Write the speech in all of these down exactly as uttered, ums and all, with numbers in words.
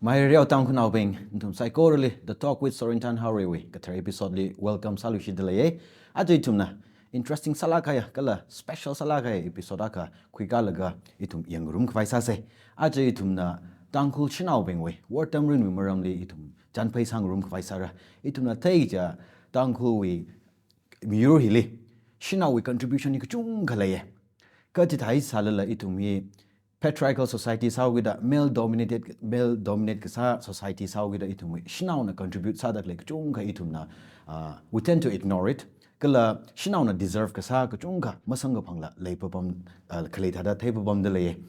Maireirao Tangkhulnaobing, nathum saikorali The Talk with Sorinthan Haorei wui kathar episode li welcome sāluishida leiye. Aja ithumna interesting sālāk kahaiya kala special sālāk kahaiya episode akha khuikalaga ithum yangngarum khavai sāsa. Aja ithumna Tangkhul shanaobingwui wortam rinwui maramli ithum chānphai sāngarum khavai sāra. Ithumna theiya Tangkhulwui miyur hili shanaowui contribution hi kachungkha leiye. Kathāda sālala ithum hi patriarchal society sāhaokida, male dominated, male dominate kasā society sāhaokida ithumwui shanaona contribute sāda khalei kachungkha ithumna, ah, we tend to ignore it. Kala shanaona deserve kasā kachungkha masamkaphangla leipapam, ah, khalei thāda theipapamda leiye.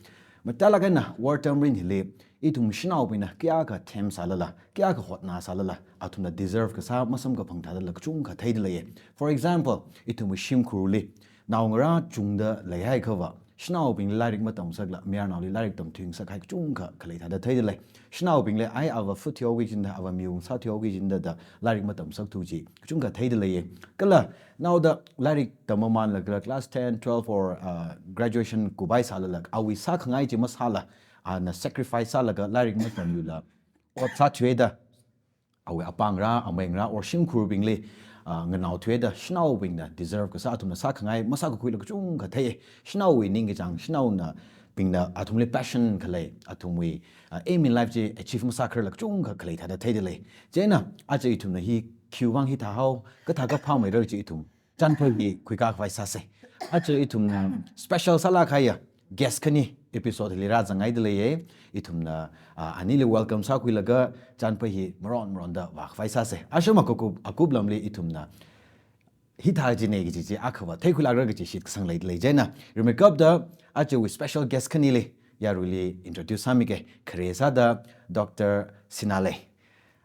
Mathālāk eina wortam rin hili ithum shanaobingna kayākha attempt sālala, kayākha hotna sālala, athumna deserve kasā masamkaphang thādala kachungkha theida leiye. For example, ithumwui shimkhurli naongarā chungda leihaiakhava, shanaobingli lairik matamngasakla mayarnaoli lairik tamthuingasak kahai kachungkha khalei thāda theida lei. Shanaobingli ai ava futhi haoki kajina, ava miwui ngasāthui haoki kajina da lairik matamngasakthu chi kachungkha theida leiye. Kala naoda lairik tammamanlaga class ten, twelve or, uh, graduation kuphai sālala, awui sākhangai chi masāla, ana sacrifice sālaga lairik matamluila ot sāthuida, awui apāngarā, ameingarā or shimkhurbingli, ah, nganaothuida shanaobingna deserve kasā athumna sākhangai masākakhuila kachungkha theiye. Shanaowui ningkachāng, shanaonabingna athumli passion khalei, athumwui, ah, aim in life chi achieve masākhararla kachungkha khalei thāda theida lei. Chieina aja ithumna hi khiwuivang hithāhao, kathā kaphāmeira chi ithum chānphai hi khuikā khavai sāsa. Aja ithumna special sālāk kahaiya guest khani episode hili rāzangngaida leiye. Ithumna, ah, anili welcome sākhuilaga chānphai hi maron maronda vākhavai sāsa. Asham akup, akup lamli ithumna hithā kajina kaji chi akhava theikhuilākra kaji shitkasang leida lei. Chieina rimeikapta ajawui special guest khanili yaruili introduce sāmige. Khare sāda Doctor Sinalei.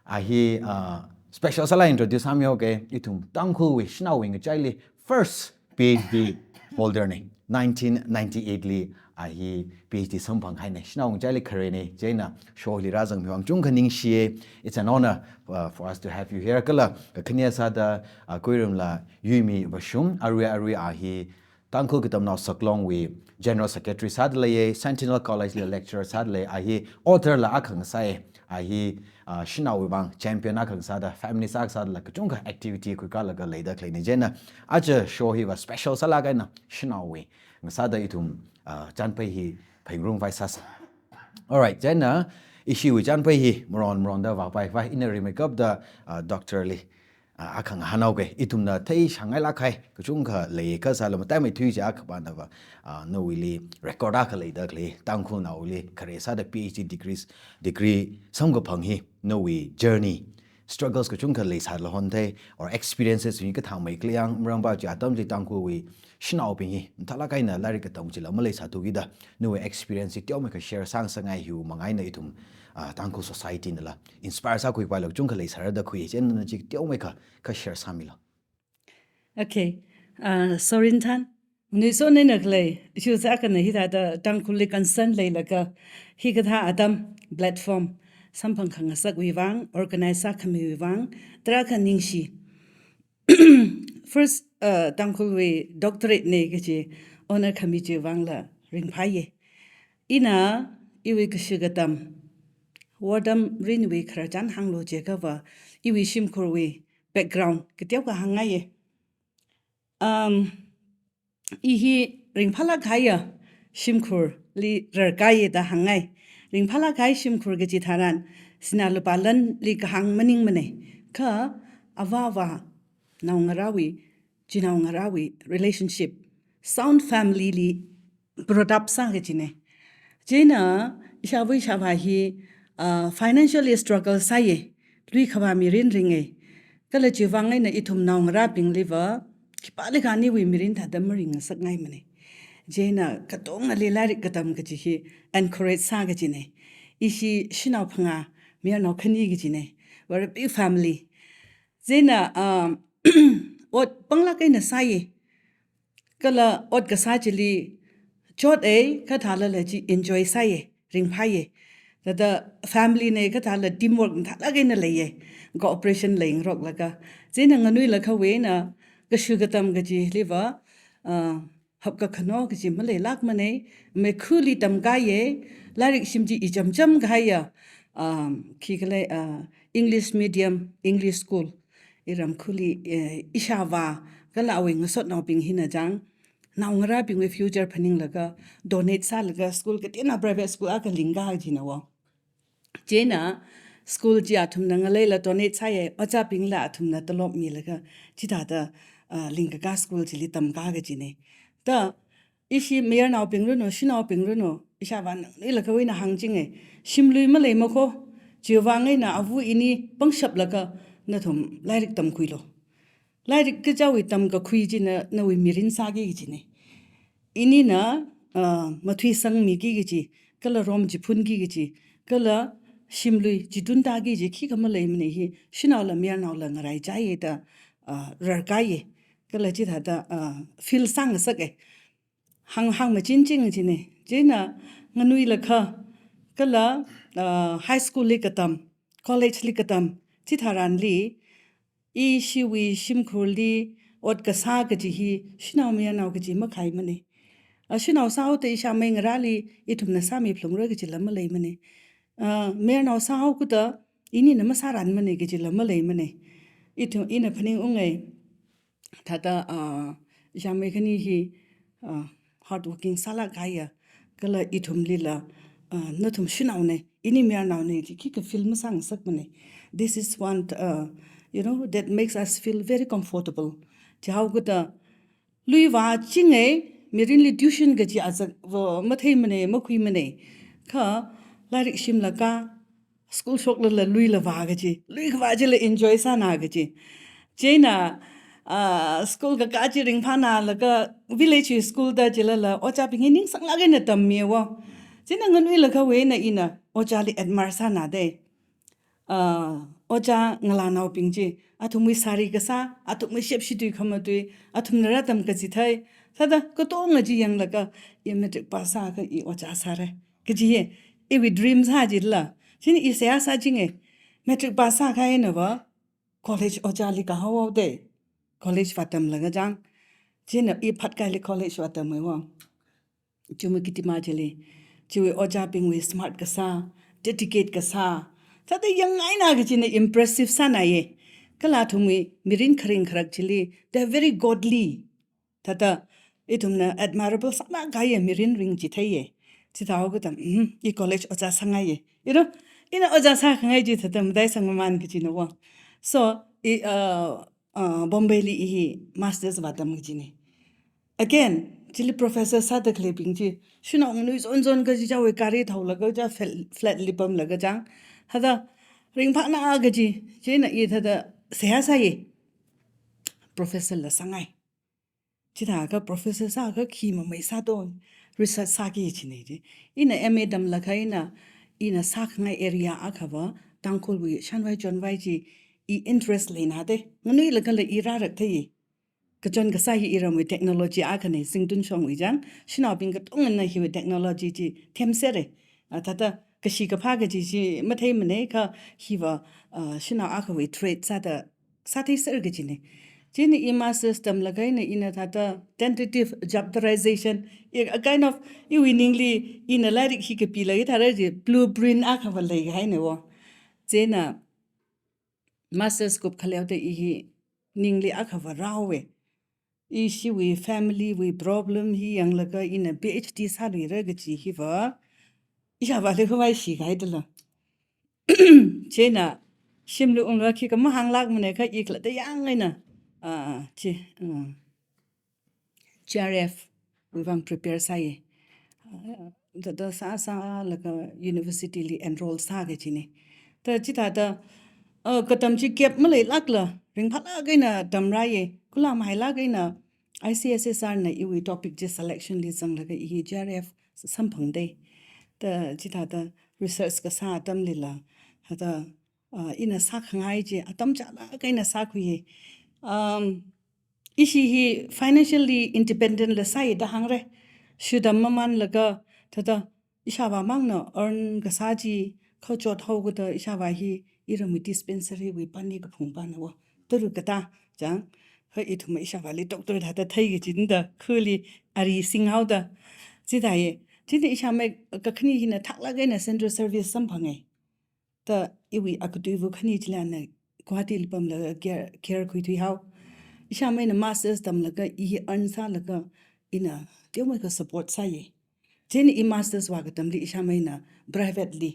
A hi, ah, special sālāk introduce sāmihaoke. Ithum Tangkhulwui shanaowui ngachaili first PhD holder na. Nineteen ninety-eight li a hi PhD samphanghaina. Shanao ngachaili kharena. Chieina show hili rāzangmiwui vang chungkha ningshiye. It's an honor, uh, for us to have you here. Kala kakhane sāda, uh, Kuirumla Yuimi Vashum, arui arui a hi Tangkhul Katamnao Saklongwui General Secretary sāda leiye, Sentinel College li lecturer sāda lei, a hi author la akha ngasāye, a hi, ah, shanaowui vang champion akha ngasāda, feminist akha sādala kachungkha activity khuikalaga leida khaleina. Chieina aja show hiva special sālāk eina shanaowui ngasāda ithum, ah, chānphai hi phaningrumkhavai sāsa. Alright, chieina ishiwui chānphai hi maron maronda vāpaikhavai ina rimeikapta, ah, Doctor li ah, akha ngahānhaoke. Ithumna theishangngailāk kahai kachungkha lei, kha sāla mataimeithui chi akhapānava, ah, nawuili record akha leida khalei, Tangkhulnaoli khare sāda PhD degrees, degree samkaphang hi nawui journey, struggles kachungkha leisālala honthei, or experiences hi kathāmeikhala yang, maramva chi atam chi Tangkhulwui shanaobing hi mathālāk eina lairik katam chila maleisāthukida, nawui experience hi teomeikha share sāngasakngai hiwui manga eina ithum, ah, Tangkhul society nala inspire sākhuipaila kachungkha leisāra da khui. Chieina chi teomeikha kha share sāmilo. Okay. Ah, Sorinthan, nganuisonaina khalei, issue sākana hithāda Tangkhulli concern leilaga, hikathā atam platform samphang khangasakwui vang, organize sākhamiwui vang, tarākha ningshi. First, uh, Tangkhulwui doctorate na kaji honor khami chiwui vangla ringphāye. Ina iwui kashu katam, wortam rinwui khararchan hānglu jiakhava, iwui shimkhurwui background kateokha hāngngaiye. Um, I hi ringphālāk kahaiya shimkhurli rarkāye da hāngngai. Ringphālāk kahai shimkhur kaji tharan sinā lupā lanli kahāng maningmana. Kha avāva naongarāwui, chinaongarāwui relationship, sound family li brought up sā kajina. Chieina ishāvā ishāvā hi, ah, financially struggle sāye, lui khavā mirin ringe. Kala chiwui vang eina ithum naongarābingliva khipālikha aniwui mirin thāda maringngasakngaimana. Chieina katongali lairik katam kaji hi encourage sā kajina. Ishi shanao phangā, mayarnao khani kajina. We're a big family. Chieina, um, ot panglāk eina sāye. Kala ot kasā chili chote, kha thālala chi enjoy sāye, ringphāye. Thāda family na kha thāla teamwork mathālāk eina leiye, cooperation leingaroklaga. Chieina nganuilakha wui eina kashu katam kajiliva, ah, hapkakhano kaji maleilākmana, meikhuli tamkāye, lairik shim chi ichamcham kahaiya, um, khi khalei, uh, English medium, English school, iram khuli, eh, ishāvā, kala awui ngasotnaobing hina chang, naongarābingwui future phaninglaga, donate sālaga school kateonao private school akha lingka kajina wo. Chieina school chi athumna ngaleila donate sāya, ojābingla athumna tolop milaga, chithāda, ah, lingkaka school chili tamka kajina. Da, ishi mayarnaobing ranu, shanaobing ranu, ishāvā nangnuilakhawui eina hāngchinga, shimlui malei makho, chiwuivang eina ava ini pangshaplaga nathum lairik tamkhuilu. Lairik kajiwui tamkakhui china nawui mirin sāki kajina. Inina, ah, mathuisangmiki kaji, kala rom chiphunki kaji, kala shimlui chitungtaki kaji khikha maleimana hi, shanaola mayarnaola ngaraichaiya da, ah, rarkaiya, kala chithāda, ah, feel sāngasaka. Hāng, hāngmachinching kajina. Chieina nganuilakha, kala, ah, high school li katam, college li katam, chitharanli, ishiwui shimkhurli ot kasā kaji hi shanao mayarnao kaji makhaimana. Ah, shanao sāhaoda ishāmei ngarāli ithumna sāmiphalungra kajila maleimana. Ah, mayarnao sāhaokida inina masāranmana kajila maleimana. Ithum, ina phaningunga, thāda, ah, ishāmei khani hi, ah, hardworking sālāk kahaiya, kala ithumlila, ah, nathum shanaona, ini mayarnaona chi khikha feel masāngasakmana. This is one, uh, you know, that makes us feel very comfortable. Chihaokida, lui vāchinga, mirinli tuition kaji azak va matheimana, makhuimana. Kha, lairik shimlaka, school shoklala luila vā kaji, lui kavā chila enjoy sāna kaji. Chieina, ah, school kaka chi ringphānalaga village school da chilala, ojābing hi ningsanglāk eina tammiya wo. Chieina nganuilakhawui eina ina ojāli admire sāna da. Ah, ojā ngalānaobing chi, athumwui sari kasā, athumwui shepshi tui khamatui, athumna rātam kachithei, thāda katonga chi yanglaga, i matric pass sākha i ojā sāra kaji hi iwui dream sā chila. Chieina i seihā sāchinga, matric pass sākha eina va college ojāli kahao da. College vātamlaga chang. Chieina i phatkahaili college vātamma wo. Chumukidima chili. Chiwui ojābingwui smart kasā, dedicate kasā, thāda yangngaina kajina impressive sānaya. Kala athumwui mirin kharing kharak chili, they are very godly. Thāda ithumna admirable sālāk kahaiya mirin ringchitheiya. Chithāhaokida, mm, i college ojā sāngaiya. You know, ina ojā sākhangai chi thāda mataisangmamān kajina wo. So, i, uh, uh, Bombay li i hi masters vātam kajina. Again, chili professor sāda khaleibing chi, shanao nganui zonzon kaji chiwui gari thaolaga chi fl-, flat li pamlaga chang. Thāda ringphāna kaji, chieina i thāda seihā sāya. Professor la sāngai. Chithākha professor sākha khi mamei sāto, research sāki kajina chi. Ina M A tamlakha eina, ina sākhangai area akha va, Tangkhulwui shanvai chonvai chi, i interest leina da. Nganuilakhala i rārakthei. Kachon kasā hi iramwui technology akhana, Zingtunshongwui chang, shanaobing katongana hiwui technology chi themsera. Ah, thāda kashi kaphā kaji chi matheimana kha hiva, ah, shanao akhawui trade sāda sātheiser kajina. Chieina i masters tamlakha eina ina thāda tentative japtarization, i, a kind of, iwui ningli ina lairik hi kapila hithāra chi blueprint akha va leihaina wo. Chieina masters kupkhaleoda i hi ningli akha va rāhaowa. Ishiwui family wui problem hi yanglaga ina P H D sāluira kaji hiva, ishāvāli khavai shikahai dala. Chieina shimli unglaga khikha mahānglākmana kha i khalatta yang eina, ah, chi, ah, G R F wui vang prepare sāya. Ah, thāda sā sālaga university li enroll sā kajina. Da chithāda, ah, katam chi gap maleilākla, ringphālāk eina tamrāya, khulamhailāk eina I C S S R na iwui topic chi selection li zanglaga i hi G R F samphang da. Da chithāda research kasā atamlila, thāda, ah, ina sākhangai chi atam chālāk eina sākhuiya. Um, ishi hi financially independent la sāya da hāngra. Shutam mamānlaga, thāda ishāvāmangna earn kasā chi kachot haokida ishāvā hi iramwui dispensary wui pani kaphung pana wo. Tara katā chang, ha ithum ishāvāli doctor thāda thei kajina da, khuli ari singhaoda. Chithāya, chithāda ishāmei kakhane hina thaklāk eina central service samphanga. Ta iwui akatui wu khani chila na Guwahati li pamlaga care, care khuithui hao. Ishāmeina masters tamlaga i earn sālaga ina teomeikha support sāye. Chieina i masters vā katamli ishāmeina private li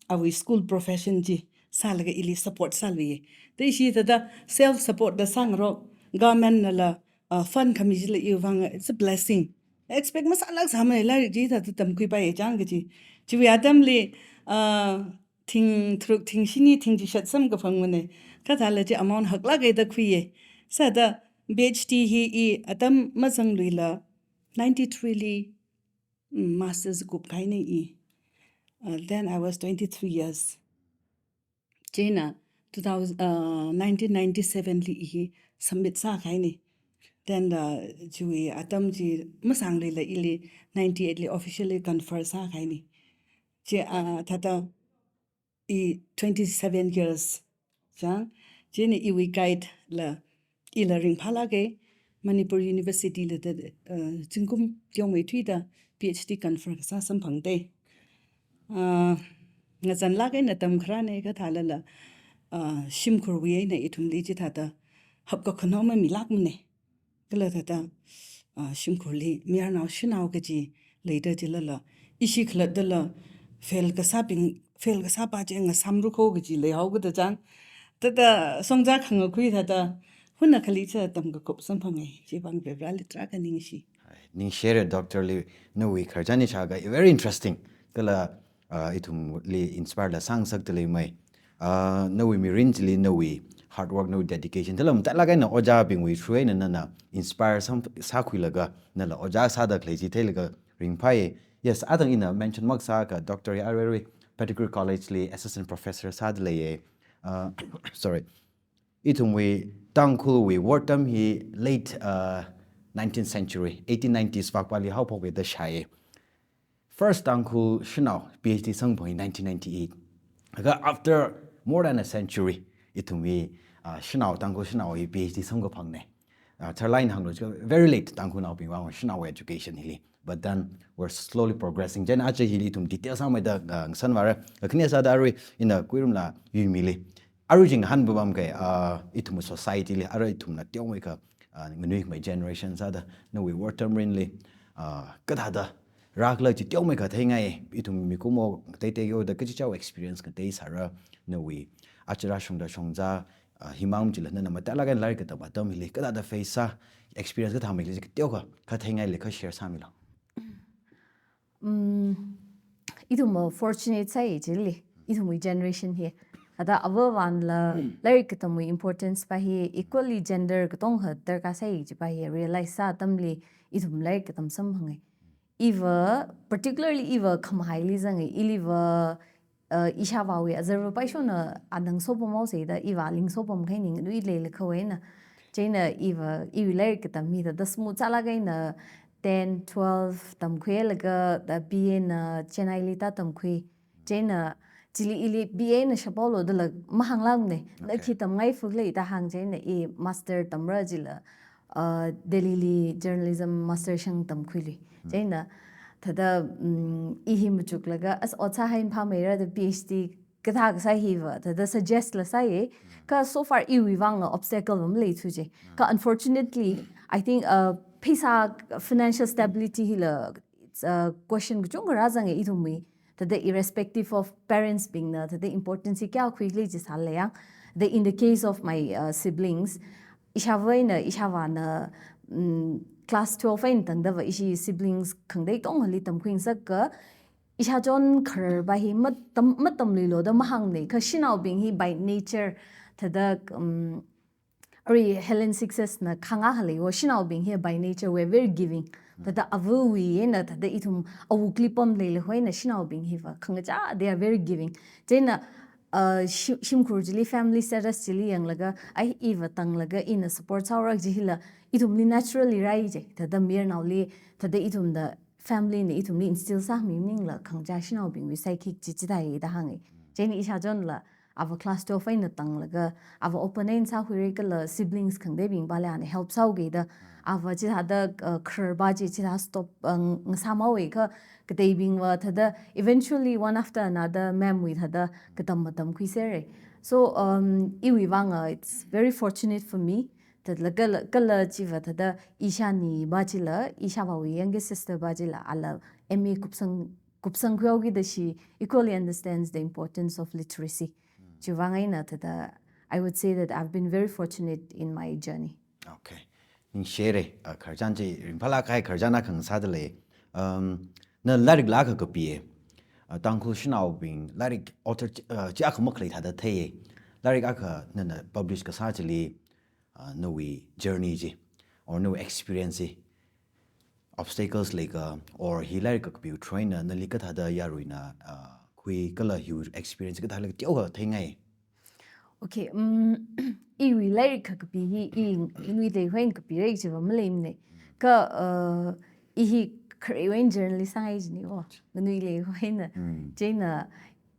awui school profession chi sālaga ili support sāluiye. Ta ishi thāda self support da sāngarok, government nala, uh, fund khami chila iwui vang it's a blessing. Expect masālāk sāmei lairik chi thāda tamkhuipaiye chang kaji. Chiwui atamli, uh, thing tharuk, thing shini, thing chishat samkaphang mane. Kathāla chi amount haklāka da khuiye. Sāda PhD hi i atam mazangluila ninety-three li, mm, masters kupkahaina i. Uh, then I was twenty-three years. Chieina two thousand, uh, nineteen ninety-seven li i hi submit sākahaina. Then, uh, chiwui atam chi masangluila ili ninety-eight li officially confer sākahaina. Chi, uh, thāda i twenty-seven years chang. Chieina iwui guide la ila ringphālāka, Manipur University la da, uh, zingkum teomei thuida PhD confer kasā samphangda. Uh, ngazanlāk eina tamkharāna kathālala, uh, shimkhurwui eina ithumli chithāda hapkakhano mamilākmana. Kala thāda, ah, shimkhurli mayarnao shanao kaji leida chilala, ishi khalattala fail kasābing, fail kasāpa chi ngasāmrukho kaji leihaoda chang. Thāda shongza khangakhui thāda, huna khali cha tamkakup samphanga, chivang Varivarāli tarākha ningshi. Ningshire doctor li, nawui khararchan hi shākha, very interesting. Kala, ah, ithumli inspire la sāngasakda leimei. Ah, nawui mirin chili nawui hard work, nawui dedication. Thāla matailāk eina ojābingwui through eina nana inspire sam-, sākhuilaga, nala ojā sāda khalei chi theilaga ringphāye. Yes, athang ina mention makasākha doctor hi aruirui Pettigrew College li assistant professor sāda leiye. Ah, sorry. Ithumwui Tangkhulwui word term hi late, uh, nineteenth century, eighteen nineties vākpali haophokwe da shāye. First Tangkhul shanao PhD samkaphang hi nineteen ninety-eight. Laga after more than a century, ithumwui, uh, shanao, Tangkhul shanao hi PhD samkaphangna. Uh, tharlāk eina hānglu chi very late Tangkhulnaobing vang shanao education hili. But then we're slowly progressing. Chieina aja hili ithum detail sāmeida, uh, ngasanvāra. Khani sāda arui ina Kuirumla Yuimili. Arui chi ngahānpapam kahai, ah, ithum society li, arui ithumna teomeikha, ah, nganuikhamei generation sāda, nawui word term mirinli, ah, kathāda rākhala chi teomeikha theingai, ithum mikumo teitei yoda kachichāwui experience kathei sāra, nawui aja rāshungda shongza, ah, himang chila nana matailāk eina lairik katam atam hili, kathāda face sā, experience kathāmei chi teokha, kha theingaili kha share sāmilu. Mm, ithum, uh, fortunate sāi chili, ithumwui generation hi. Thāda avāvānala lairik katamwui importance pa hi equally gender katongkha darkar sāi chipa hi realize sā atamli ithum lairik katam samphanga. Iva, particularly iva khamahai li zanga, iliva, uh, ishāvāwui azarva paishona anang sopamhaosa da, iva ling sopamkahai ning nui leilakha wui eina. Chieina iva, iwui lairik katam hi thāda smooth sālāk eina ten, twelve tamkhuilaga, thāda B A na Chennai li tātamkhui. Chieina chili ili B A na shaphaolu dala mahānglākmana. Na Okay. Khi tamngai fuk lei da hāng chieina i master tamra chila, uh, Delhi li journalism master shang tamkhuilui. Hmm. Chieina thāda, mm, i hi machuklaga as ot sāhai phāmeira da PhD kathā kasā hiva, thāda suggest la sāye. Kha so far iwui vangla obstacle va maleithu je. Kha unfortunately, I think, uh, pheisā financial stability hila, it's a question kachungkha rāzanga ithumwui. Thāda irrespective of parents bingna, thāda importance hi kayākha khuili chi sālei yang. The, in the case of my, uh, siblings, ishāvā eina, ishāvāna, mm, class twelve eina tangdava ishi siblings khangatei katongali tamkhuingasaka, ishāchon khararva hi matam, matamluilu da mahāngna, kha shanaobing hi by nature, thāda, um, arui Helen Sixsmith na kahāng akha leiwo, shanaobing hi by nature we're very giving. Thāda avawui eina, thāda ithum awukli pamlei laga eina shanaobing hiva khangachā, they are very giving. Chieina, uh, shi-, shimkhur chili, family status chili yanglaga, ai iva tanglaga ina support sāhaora kaji hila, ithumli naturally rāi je. Thāda mayarnaoli, thāda ithumda family na ithumli instill sāmi maningla khangachā shanaobingwui saikhik chi chithāi da hānga. Chieina ishāchonla, ava class twelve eina tanglaga, ava open eina sākhuira kala siblings khangateibing pali ana help sāhaoki da, ava chithāda, uh, khararpa chi chithā stop, uh, ngasāmhaowa kha, kateibingva thāda, eventually one after another ma'am wui thāda katam matamkhuisera. So, um, iwui vang, uh, it's very fortunate for me. Thāda kala, kala chiva thāda ishānipa chila, ishāvāwui youngest sister pa chila, ala M A kupsang, kupsangkhuihaoki da she equally understands the importance of literacy. Chiwui vang eina thāda, I would say that I've been very fortunate in my journey. Okay. Ningshire, uh, khararchan chi ringphālāk kahai khararchan akha ngasāda lei. Um, na lairiklāk akha kapiya. Uh, Tangkhul shanaobing lairik author chi, uh, chi akha makhalei thāda theiya. Lairik akha nana publish kasā chili, uh, nawui journey chi, or nawui experience chi, obstacles leika, or hi lairik kakapiwui through eina nali kathāda yaruina, uh, khui kala hiwui experience kathāda leika teokha theingai. Okay, um, iwui lairik kakapi hi i nganuilakha eina kapira chiva maleimana. Kha, uh, i hi kharewui eina journalist sāngai jina, oh, nganuilakha eina. Mm. Chieina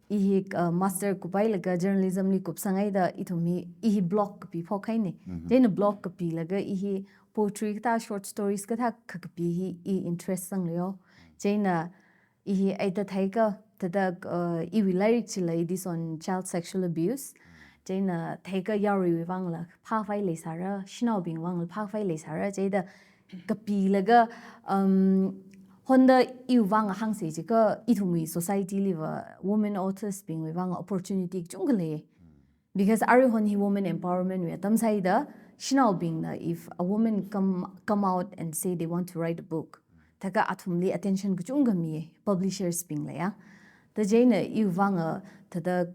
i hi, uh, master kuphailaga journalism li kupsanghaida ithum hi, i hi blog kapiphok kahaina. Mhm. Chieina blog kapilaga i hi poetry kathā, short stories kathā kakapi hi i interest sangli, oh. Chieina i hi eina theiakha, thāda, uh, iwui lairik chila, it is on child sexual abuse. Chieina theiakha yaruiwui vangla phākhavai leisāra, shanaobing vangla phākhavai leisāra, chieina kapilaga, um, honda iwui vang hāngsa chiakha ithumwui society liva women authors bingwui vang opportunity kachungkha lei. Because aruihon hi women empowerment wui atam sāhaida, shanaobingna, if a woman come, come out and say they want to write a book, thākha athumli attention kachungkha mi, publishers bingla ya. Thāda chieina iwui vang, uh, thāda,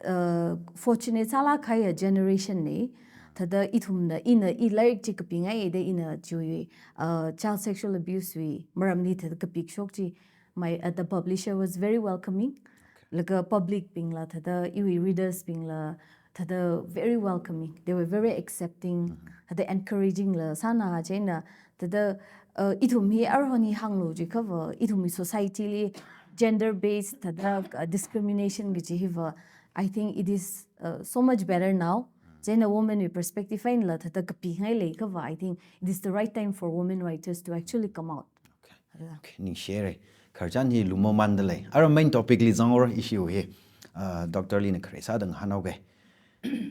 uh, fortunate sālāk kahai generation na, thāda ithumna, ina i lairik chi kapingaida ina chiwui, uh, child sexual abuse wui maramli thāda kapikashok chi, my, uh, the publisher was very welcoming. Okay. Laga public bingla thāda, iwui readers bingla thāda very welcoming. They were very accepting, mhm, thāda encouraging la sāna chieina, thāda, uh, ithum hi aruihon hi hānglu chiakhava, ithumwui society li gender based thāda, uh, discrimination kaji hiva, I think it is, uh, so much better now. Mm. Chieina women wui perspective einala thāda kapingai leiakhava, I think it is the right time for women writers to actually come out. Okay. Yeah. Okay, ningshire. Khararchan hi lumamanda lei. Ara main topic li zanghaora issue hi. Uh, doctor lina khare sāda ngahānhaoga.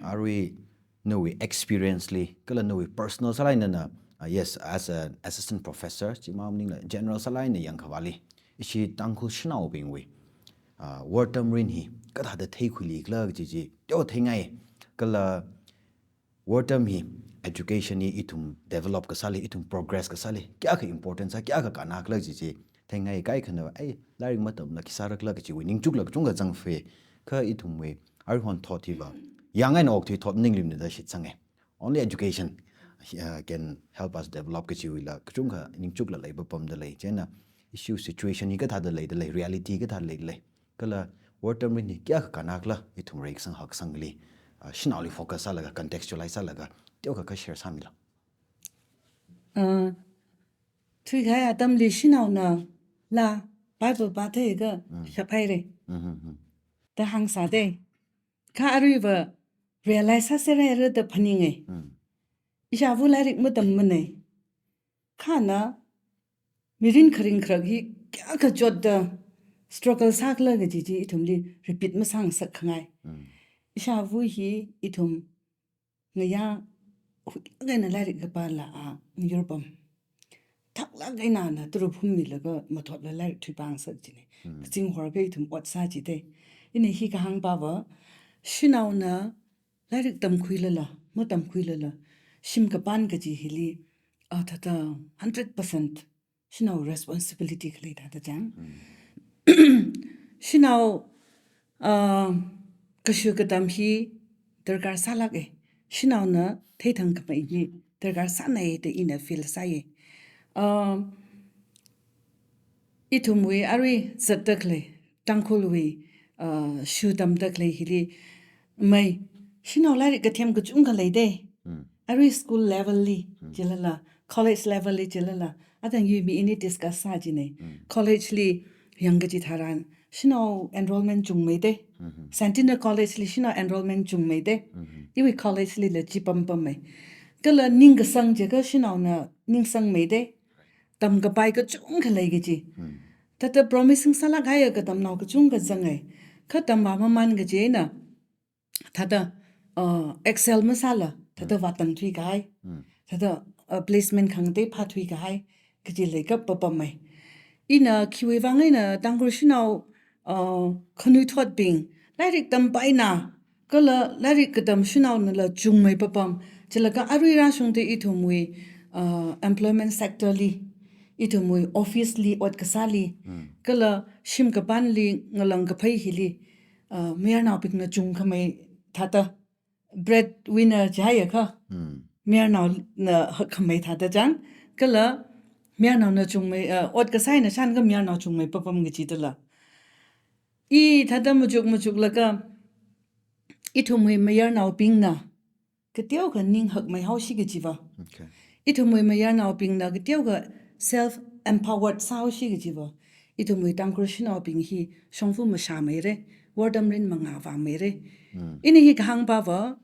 Arui nawui experience li, kala nawui personal sālāk eina na, uh, yes, as an assistant professor, chi maningla general sālāk eina yangkhavāli, ishi Tangkhul shanaobingwui, uh, wortam rin hi kathāda theikhuilikhala kaji chi teokha theingai. Kala wortam hi education hi ithum develop kasāli, ithum progress kasāli kayākha important sā, kayākha kannakhala kaji chi theingai. Kaikhana, ai, lairik matamla khi sārakhala kajiwui ningchukla kachungkha zangfa. Kha ithumwui aruihon thot hiva, yāng eina okthui thot maningli maningda shitsanga. Only education, uh, can help us develop kajiwuila kachungkha ningchukla leipapamda lei. Chieina issue, situation hi kathāda leida lei, reality kathāda leida lei, kala wortam rin hi kayākha kannakhala ithum reikasang haksangli, uh, shanaoli focus sālaga, contextualize sālaga, teokha kha share sāmilu. Uh, thuikahai atamli shanaona la Bible pātheiakha, mm, shaphaira, mm-hmm, da hāngsāda. Kha aruiva realize sāserhaira da phaninga. Mm. Ishāva lairik matammana. Kha na mirin kharing kharak hi kayākha chotda struggle sākhala kaji chi ithumli repeat masāngasak khangai. Mm. Ishāva hi ithum ngayā huilāk eina lairik kapāla a ngayurpam, thaklāk eina na tara phummilaga mathotla lairik thuipāngasak jina. Hmm. Kazing horkha ithum ot sā jida. Ina hi kahāngpava, shanaona lairik tamkhuilala, matamkhuilala, shim kapān kaji hili, a, thāda hundred percent shanao responsibility khalei thāda chang. Mm. Shanao, ah, kashu katam hi darkar sālāka. Shanaona theithang khamei hi darkar sānai da ina feel sāya. Ah, ithumwui arui zatda khalei, Tangkhulwui, ah, shu tamda khalei hili, mai, shanao lairik kathem kachungkha leida. Mm. Arui school level li, mm, chilala, college level li chilala, athang yuimi ini discuss sā jina. Mm. College li yang kaji tharan, shanao enrollment chungmeida. Centenary College li shanao enrollment chungmeida. Iwui college lila chi pampammei. Kala ningkasang jiakha shanaona ningsangmeida. Tamkapai kachungkha lei kaji. Thāda promising sālāk kahaiya katamnao kachungkha zangai. Kha tamvā mamān kaji eina thāda, uh, excel masāla, thāda vātangthui kahai, thāda, uh, placement khangatei phāthui kahai kaji leikap papammei. Ina khiwui vang eina Tangkhul shanao, uh, khanuithotbing lairik tampaina, kala lairik katam shanaonala chungmei papam, chilaga arui rāshungda ithumwui, uh, employment sector li, ithumwui office li, ot kasāli, kala shim kapanli, ngalang kaphai hili, uh, mayarnaobingna chungkhamei thāda, breadwinner jiakha, mayarnaona hakkhamei thāda chang, kala mayarnaona chungmei, uh, ot kasā eina shānkha mayarnao chungmei papam kaji dala. I thāda machuk machuklaga, ithumwui mayarnaobingna kateokha ning hakmei haosi kajiva. Okay. Ithumwui mayarnaobingna kateokha self empowered sāhaosi kajiva. Ithumwui Tangkhul shanaobing hi shongfa mashāmeira, wortamrin mangā vāmeira. Ina hi kahāngpava,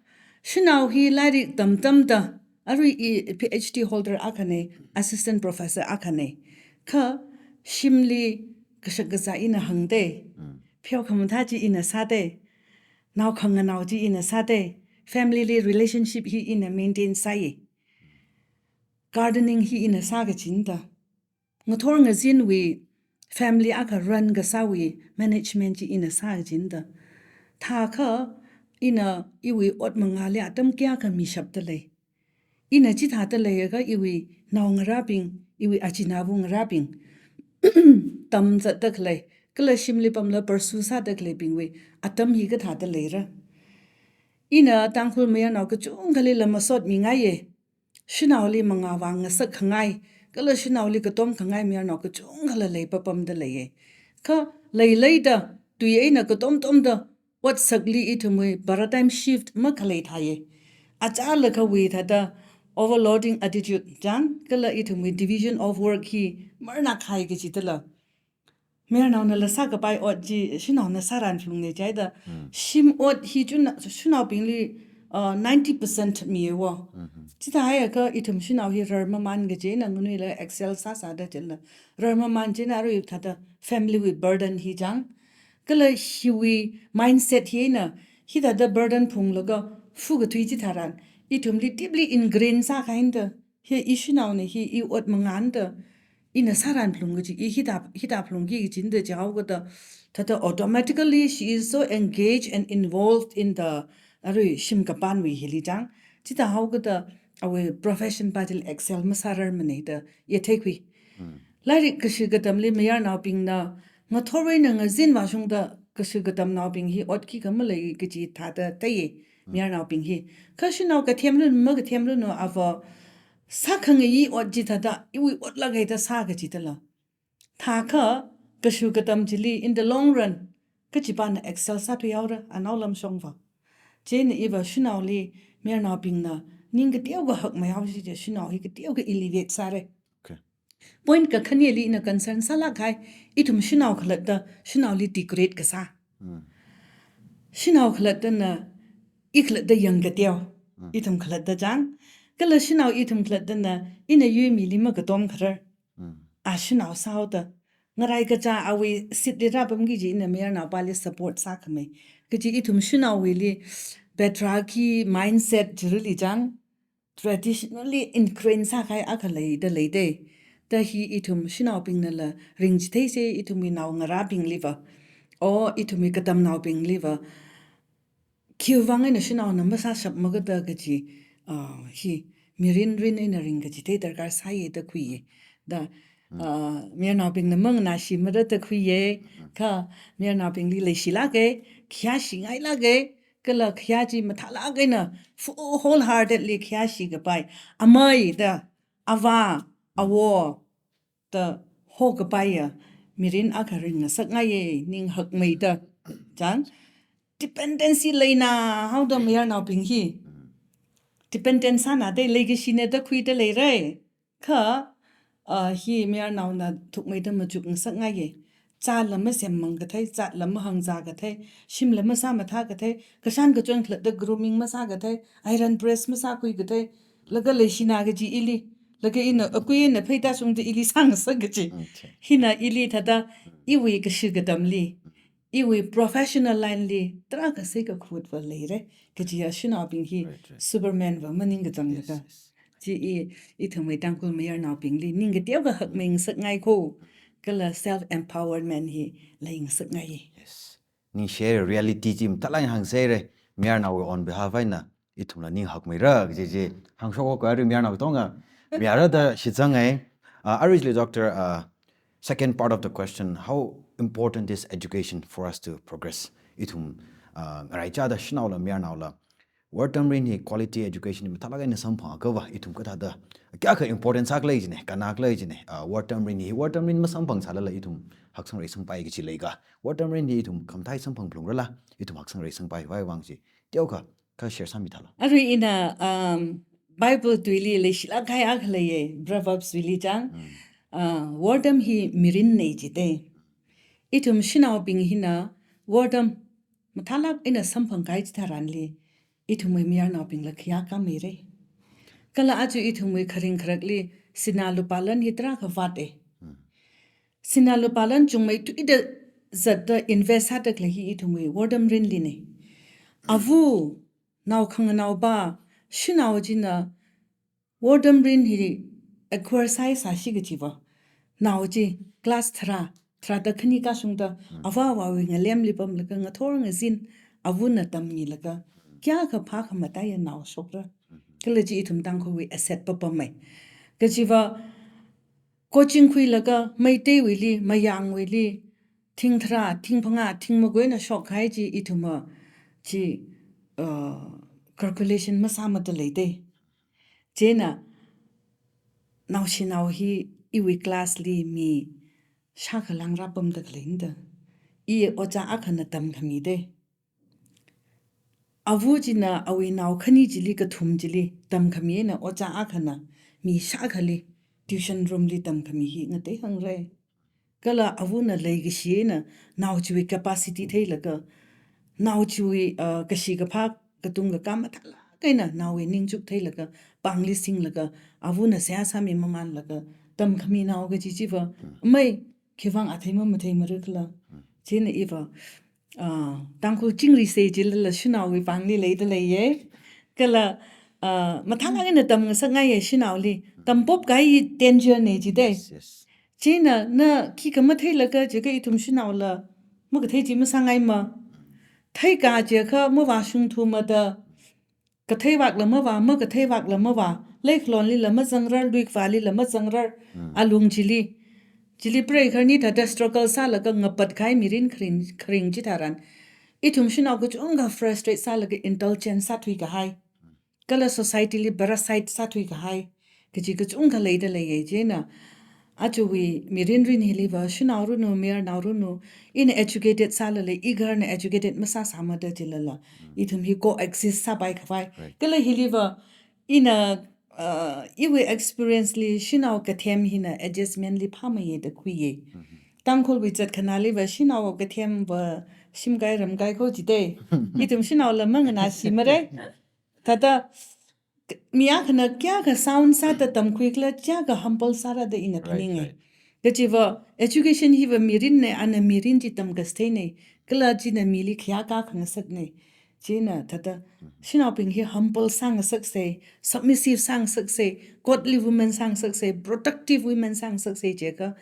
shanao hi lairik tamtamda, arui i PhD holder akhana, assistant professor akhana. Kha shimli kashak kazā ina hāngda, pheokhamathā chi ina sāda, nao khanganao chi ina sāda, family li relationship hi ina maintain sāya. Gardening hi ina sā kajinda. Ngathor ngazinwui family akha run kasāwui management chi ina sā kajinda. Thākha ina iwui ot mangāli atam kayākha mishapda lei. Ina chithāda leiakha iwui naongarābing, iwui achinava ngarābing tamzatda khalei, kala shimli pamla pursue sāda khaleibingwui atam hi kathāda leira. Ina Tangkhul mayarnao kachungkhali la masotmingaiya. Shanaoli mangā vāngasak khangai, kala shanaoli katom khangai mayarnao kachungkhala lei papamda leiya. Kha leileida, tui eina katomtomda, otsakli ithumwui paradigm shift makhalei thāya. Achālakhawui thāda overloading attitude chang, kala ithumwui division of work hi marnā khai kajidala. Mayarnaonala sākapai ot chi shanaona sāran phalungna jihaida. Shim ot hi chuna, shanaobingli, uh, ninety percent miya wo. Chithāhaiakha ithum shanao hi rarmamān kaji eina nganuila excel sāsāda chila. Rarmamān chieina arui thāda family wui burden hi chang. Kala hiwui mindset hi eina hithāda burden phunglaga fu kathui chitharan, ithumli deeply ingrain sākahaina da. Hi i shanaona hi i ot mangāna da, ina sāran phalung kaji, i hithā, hithā phalungki kajina da jihaokada, thāda automatically she is so engaged and involved in the, arui shim kapanwui hili chang. Chithāhaokada awui profession pa chili excel masārarmana da, i theikhui. Lairik kashi katamli mayarnaobingna ngathor eina ngazin vāshungda kashi katamnaobing hi ot khikha malei kaji thāda theiya, mayarnaobing hi. Kha shanao kathemranu, makathemranu ava sākhangayi ot chi thāda, iwui otlāk eina sā kajidala. Thākha, kashi katam chili in the long run, kachipana excel sāthuihaora, anaolam shongva. Chieina iva shanaoli, mayarnaobingna, ning kateokha hakmeihaosi chi shanao hi kateokha elevate sāra. Okay. Point kakhaneli ina concern sālāk kahai, ithum shanao khalatta, shanaoli degrade kasā. Shanao khalattana, i khalatta yangkateo, ithum khalatta chang. Kala shanao ithum khalattana, ina yuimili makatom kharar. A shanao sāhaoda. Ngarai kachā awui seat li rāpamki kaji ina mayarnaopali support sākhamei. Kaji ithum shanaowuili, patriarchy mindset chirili chang. Traditionally ingrain sākahai akha leida leida. Da hi ithum shanaobingnala ringchitheisa ithumwui naongarābingliva. O ithumwui katamnaobingliva. Khiwuivang eina shanaona masāshapmakada kaji, ah, hi mirin rin eina ringkachithei darkar sāya da khuiya. Da, ah, mayarnaobingna manganāshimara da khuiya. Kha mayarnaobingli leishilāka, khayāshingailāka, kala khayā chi mathālāk eina full wholeheartedly khayāshi kapai, amei da, avā, awo da hokapaiya mirin akha ringngasakngaiya, ning hakmeida. Chang, dependency leina haoda mayarnaobing hi. Dependent sāna da leikashina da khuida leira. Kha, ah, hi mayarnaona thukmeida machukngasakngaiya. Zāla masemmang kathei, zatla mahāngzā kathei, shimla masāmathā kathei, kashan kachon khalatta grooming masā kathei, iron press masākhui kathei, laga leishina kaji ili, laga ina, akui ina pheida shungda ili sāngasak kaji. Okay. Hina ili thāda, iwui kashi katamli, iwui professional line li, tarākha seikakhut va leira, kajiya shanaobing hi, right, right, Superman va maningkachang laga. Yes, yes. Chi i, ithumwui Tangkhul mayarnaobingli, ningkateokha hakmeingasakngai ko, kala self empowerment hi leingasakngai. Yes. Ningshi haira, reality chi mathālāk eina hāngserra, mayarnaowui on behalf eina, ithumla ning hakmeira, kaji chi, hāngshok haowa arui mayarnao katonga, mayara da shitsanga. Uh, arui chili doctor, uh, second part of the question, how important is education for us to progress? Ithum, uh, ngaraichāda shanaola, mayarnaola, wortam rin hi quality education mathālāk eina samphang akha va, ithum kathāda, kayākha important sākhalei jina, kannakhalei jina, uh, wortam rin hi, wortam rin masamphangsālala ithum haksang reisangpai kaji leika. Wortam rin hi ithum khamathā samphang phalungrala, ithum haksang reisangpai vai vang chi. Teokha, kha share sāmithālu. Arui ina, um, Bible tuili leishilāk kahai akha leiya, Proverbs wuili chang. Mm. Uh, wortam hi mirinna jida. Ithum shanaobing hina, wortam mathālāk eina samphangkahai chitharanli, ithumwui mayarnaobingla khayākā meira. Kala aja ithumwui kharing kharakli, sinā lupā lan hi tarākha vāta. Mm. Sinā lupā lan chungmeithuida zatda invest sāda khalei hi ithumwui wortam rinlina. Ava, nao khanganaopa, shanao china wortam rin hi acquire sāsāsi kajiva, nao chi class tharā, tharāda khani kashungda, mm, ava avāwui ngalemli pamlaga ngathor ngazin, avana tammilaga, kayākha phākhamataiya nao shokra. Mm. Kala chi ithum Tangkhulwui asset papamai. Kajiva, coaching khuilaga, Meiteiwuili, Mayangwuili, thing tharā, thing phangā, thing maga eina shokkahai chi ithumva chi, uh, calculation masāmada leida. Chieina, naoshinao hi iwui class li mi shākha lāngra pamda khalei eina da, i ojā akhana tamkhamida. Ava china awui nao khani chili kathum chili tamkhami eina ojā akhana mi shākhali tuition room li tamkhami hi ngatei hāngra. Kala avana leikashi eina nao chiwui capacity theilaga, nao chiwui, uh, kashi kaphā katung kakā mathālāk eina naowui ningchuk theilaga, pāngli singlaga, avana seihā sāmi mamānlaga tamkhami nao kaji chiva, mm, amei, khivang athei mamathei mara khala. Mm. Chieina iva, ah, Tangkhul chingri sei jilala shanaowui pāngli leida leiya. Kala, ah, mathālāk eina tamngasakngaiya shanaoli. Tampop kahai danger na jida. Yes, yes. Chieina na khikha matheilaga jiakha ithum shanaola makathei chi masāngaima. Theikā jiakha mavāshungthumada, kathei vakla mavā, makathei vakla mavā, leikhalonlila mazangrar, luikhavālila mazangrar, mm, alung chili. Chili preikharni thāda struggle sālaga ngapat kahai mirin kharing, kharing chitharan, ithum shanao kachungkha frustrate sālaga indulgence sāthuikahai. Kala society li parasite sāthuikahai kaji kachungkha leida leiya. Chieina, ajawui mirin rin hiliva, shanao ranu, mayarnao ranu, ina educated sālala, igaharna educated masāsāmada jilala, mm, ithum hi coexist sāpai khavai. Right. Kala hiliva, ina, uh, iwui experience li shanao kathem hina adjustment li phāmeiya da khuiya. Mm-hmm. Tangkhulwui zatkhanāliva shanao kathemva shimkai ramkai kho jida. Ithum shanaola manganāshi mara. Thāda, mi akhana kayākha sound sāda tamkhui khala, kayākha humble sāra da ina, right, phaninga. Right. Kajiva, education hiva mirinna, ana mirin chi tamkastheina, kala china mili khayākā khangasakna. Chieina thāda, mm-hmm, shanaobing hi humble sāngasaksa, submissive sāngasaksa, godly women sāngasaksa, productive women sāngasaksa jiakha,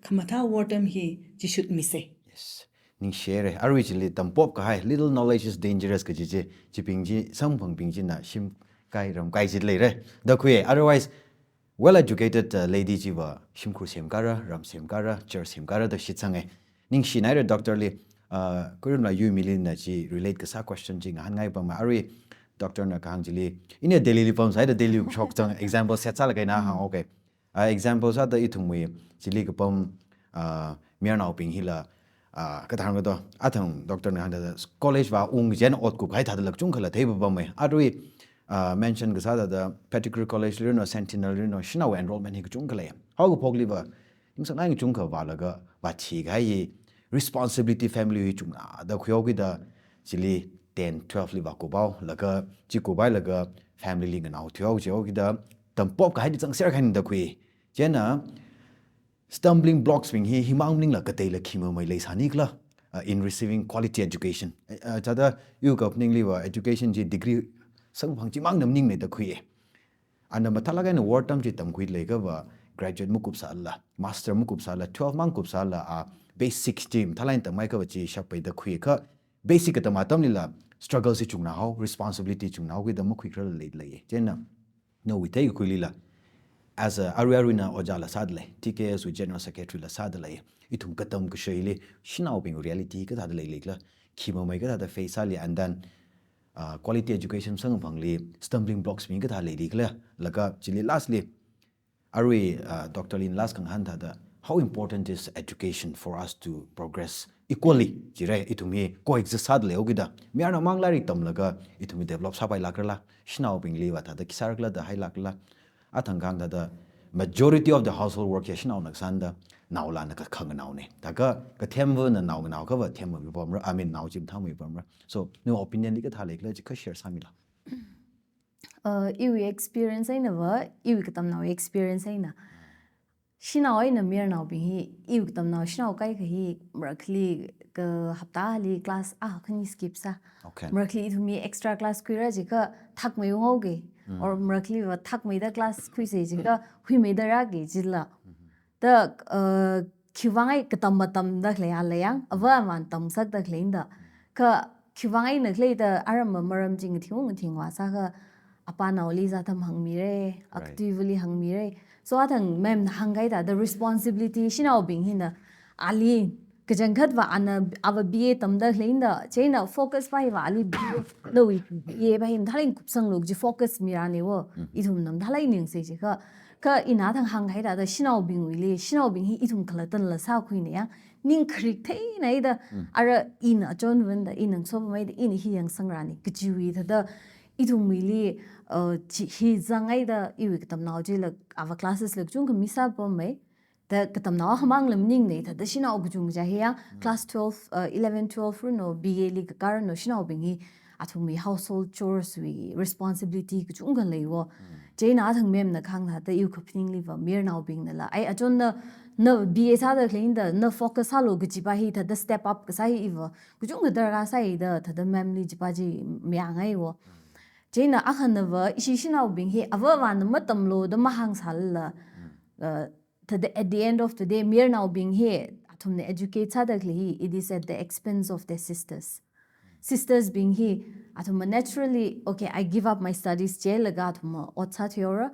khamathā wortam hi chishutmisa. Yes. Ningshi haira, arui chili tampop kahai, little knowledge is dangerous kaji chi, chibing chi, samphangbing china shimkai ramkai jida leira da khuiya. Otherwise, well educated, uh, lady chiva shimkhur semkara, ram semkara, church semkara da shitsanga. Ningshinaira doctor li, uh, Kuiramla Yuimilina chi relate kasā question chi ngahānngai pama. Arui doctor na kahāng chili, ina Delhi li pamsai da Delhi shokchang example set sālaga ina hāng, okay. Ah, example sāda ithumwui chili kapam, ah, mayarnaobing hila, ah, kathāng kato, athang doctor na hāngda college vāung jen ot kup kahai thādala kachungkhala thei papamma. Arui, ah, mention kasā thāda Pettigrew College li ranu, Sentinel li ranu, shanao enrollment hi kachungkha lei. Haokaphokliva, ningsāngai kachungkha vālaga, vāthi kahai hi, responsibility family hi chungna da khuihaokida, chili ten, twelve li vākup haolaga, chi kuphailaga family li nganao thuihao jihaokida, tampop kahaili zangser kahaina da khui. Chieina, stumbling blocks bing hi, himang maningla kateila khi mamei leisāni khala, uh, in receiving quality education. Eh, uh, thāda iwui kaphaningliva education chi degree samkaphang chimangna maningne da khui. Ana mathālāk eina war atam chi tamkhui leiakhava graduate makupsālala, master makupsālala, twelve mang kupsālala, ah, basic chi mathālāk eina tamhaiakhava chi shappai da khui kha, basic katam atamlila struggle chi chungnahao, responsibility chungnahaokida makhuikhararla lei, lei. Chieina, nawui theikakhuilila, as a, arui aruina ojāla sādalei, T K S wui general secretary la sādalei, ithum katam kasheili, shanaobing reality kathāda leili khala, khi mamei kathāda face sāli, and then, uh, quality education samkaphangli stumbling blocks bing kathā leili khala, laga chili lastly, arui, uh, Doctor Lin last khangahān thāda, how important is education for us to progress equally? Jire, ithum hi coexist sāda leihaokida, mayarnao mang lairik tamlaga, ithum hi develop sāpailākrala, shanaobingliva thāda khi sārakhala da hailākrala, athang kahāng thāda, majority of the household work hi shanaona kasāna da, naolana ka khanganaone. Thākha, kathemvana nao nganaoakhava, themmamipamra, I mean, nao chi mathāmamipamra. So, nawui opinion li kathā lei khala chi kha share sāmilo. Uh, iwui experience einava, iwui katamnao experience eina. Shanao eina mayarnaobing hi, iwui katamnao shanao kaikha hi, marakhali ka haptali class akha khani skip sā. Okay. Marakhali ithum hi extra class khuira jiakha thakmei unghaoke. Mm. Or marakhaliva thakmeida class khuisa jiakha huimeida rāke jila. Mm-hmm. Da, uh, khiwuivang eina katam matamda khalei a lei yang, ava aman tamsakda khalei da. Kha khiwuivang eina khalei da aram maram chi ngathing ngathing vāsākha apanaoli zātam hāngmire, right, akatuivali hāngmire. So athang ma'am na hāngkahai thāda responsibility shanaobing hina ali kachangkhatva ana ava B A tamda khalei da, chieina focus pa hiva ali B A, nawui B A pa hi mathālāk eina kupsanglu kaji focus mirane wo, mm, ithumna mathālāk eina ningsei jiakha. Kha ina athang hāngkahai thāda shanaobingwuili, shanaobing hi ithum khalattanla sākhuina yang, ning kharik theinaida, mm, ara ina achonvanda, ina ngasopameida, ina hi yangsangrane, kajiwui thāda ithumwuili, uh, chi hi zangaida, iwui katamnao chila, ava classes la kachungkha miss sāpamei, da katamnao akhamangla maningne, thāda shanao kachungkha chi hi yang, mm, class twelve, uh, eleven, twelve runo, B A li kakā runo, shanaobing hi, athumwui household chores wui responsibility kachungkha lei wo. Mm. Chieina athang ma'am na kahāng thāda iwui kaphaningliva, mayarnaobingnala, ai achonna, na B A sāda khalei da, na focus sālu kaji pa hi thāda step up kasā hi iva, kachungkha darkar sāi da, thāda ma'am li chi pa chi mayāngai wo. Mm. Chieina akhanava, ishi shanaobing hi, ava avana matamlu da mahāngsālala, mm, uh, thāda at the end of the day, mayarnaobing hi, athumna educate sāda khalei hi, it is at the expense of their sisters. Sisters bing hi, athumna naturally, okay, I give up my studies jilaga athumna ot sāthuihaora,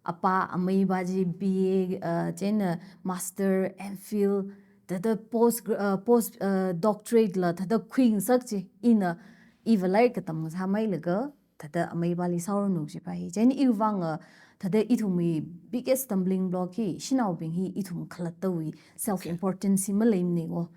apa amei pa chi B A, uh, chieina master, M Phil, thāda post, uh, post, uh, doctorate la, thāda khuingasak chi, ina, iva lairik katam sāmeilaga, thāda amei pali sāhaoranu chi pa hi. Chieina iwui vang, uh, thāda ithumwui biggest stumbling block hi, shanaobing hi ithum khalattawui self importance hi maleimane wo.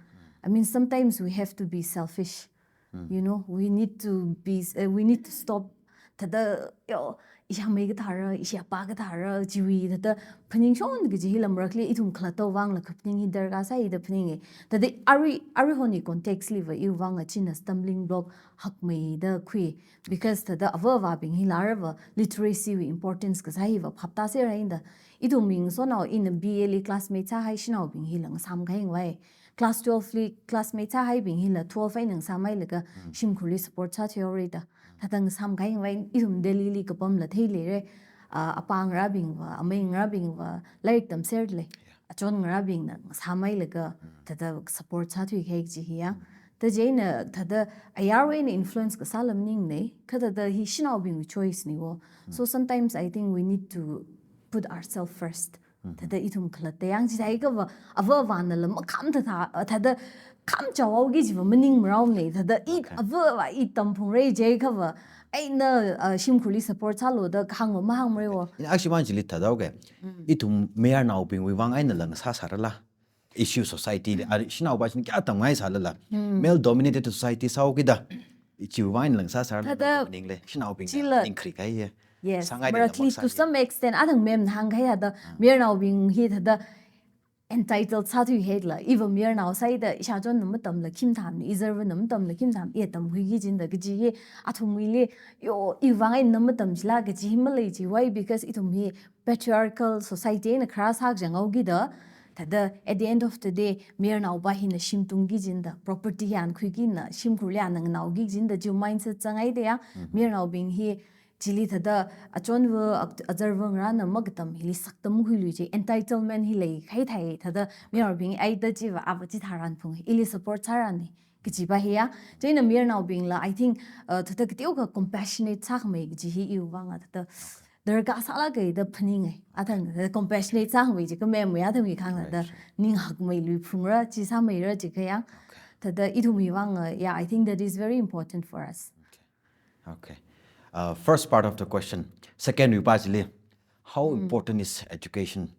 I mean, sometimes we have to be selfish. Mm. You know, we need to be, uh, we need to stop. Thāda, yo, ishi amei kathāra, ishi apa kathāra, chiwui thāda phaningshon kaji hila marakhali ithum khalattawui vangla kaphaning hi darkar sāi da phaninge. Thāda arui, arui honi context liva iwui vang a china stumbling block hakmeida khui. Because thāda ava avābing hila arava literacy wui importance kasā hiva phaptāserra da. Ithum mi ngasotnao ina B A li classmate sāhai shanaobing hila ngasāmkahai ngai. Class twelve li classmate sāhaibing hila twelve eina ngasāmhailaga, mm, shimkhurli support sāthuihaora da. Thāda ngasāmkahai ngai, ithum Delhi li kapamla theileire. Ah, apa ngarābingva, amei ngarābingva, lairik tamserlei. Yeah. Achon ngarābingna ngasāmhailaga, mm, thāda support sāthuikahai kaji hi ya. Mm. Da chieina thāda ayarwui eina influence kasāla maningne, kha thāda hi shanaobingwui choice ne wo. Mm. So sometimes I think we need to put ourselves first. Mhm. Thāda ithum khalatta yang chithākha va, ava avanala makham thāda, thāda khamchaohaoki jiva maningmaraone, thāda i, okay, ava ava i tamphungra jiakha va, eina, uh, shimkhurli support sālu da kahāngva mahāngmare wo. Ina akshimān chili thāda, okay. Mm. Ithum mayarnaobingwui vang einala ngasāsārala. Issue society li, mm, ari shanao pa china kayā tamngaisālala. Mm. Male dominated society sāhaokida. Chiwui vang einala ngasāsārala. Thāda maningle, shanaobing chila ning kharik kahai ye. Yes, sāngaida marakhali to some extent, athang ma'am na hāngkahai thāda, ah, mayarnaobing hi thāda entitled sāthuihaila, iva mayarnao sāhaida ishāchonna matamla khim tham, izarvana matamla khim tham, i tamkhuiki jida kaji hi athumwuili, yo, iwui vang eina matamchila kaji hi malei chi. Why? Because ithum hi patriarchal society eina kharā sākajang haokida, thāda at the end of the day, mayarnaopa hina shim tungki jida, property hi ankhuikina, shimkhurli ana nganaoki jida, chi mindset zanghaida ya, mayarnaobing hi chili thāda achonva, ak-, azarva ngarāna makatam hili saktam khuilui chi, entitlement hi leikahai thāi, thāda mayarnaobing eina chiva ava chitharan phung, ili support sārani kajipa hi ya. Chieina mayarnaobingla, I think, uh, thāda kateokha compassionate sākhamei kaji hi iwui vanga thāda darkar sālāka da phaningai. Athang thāda compassionate sākhamei chi, khamei athangwui khangna thāda ninghakmeilui phungra, chi sāmeira chi kha ya. Thāda ithumwui vanga, yeah, I think that is very important for us. Okay. Uh, first part of the question. Secondwui pa chili, how important is education,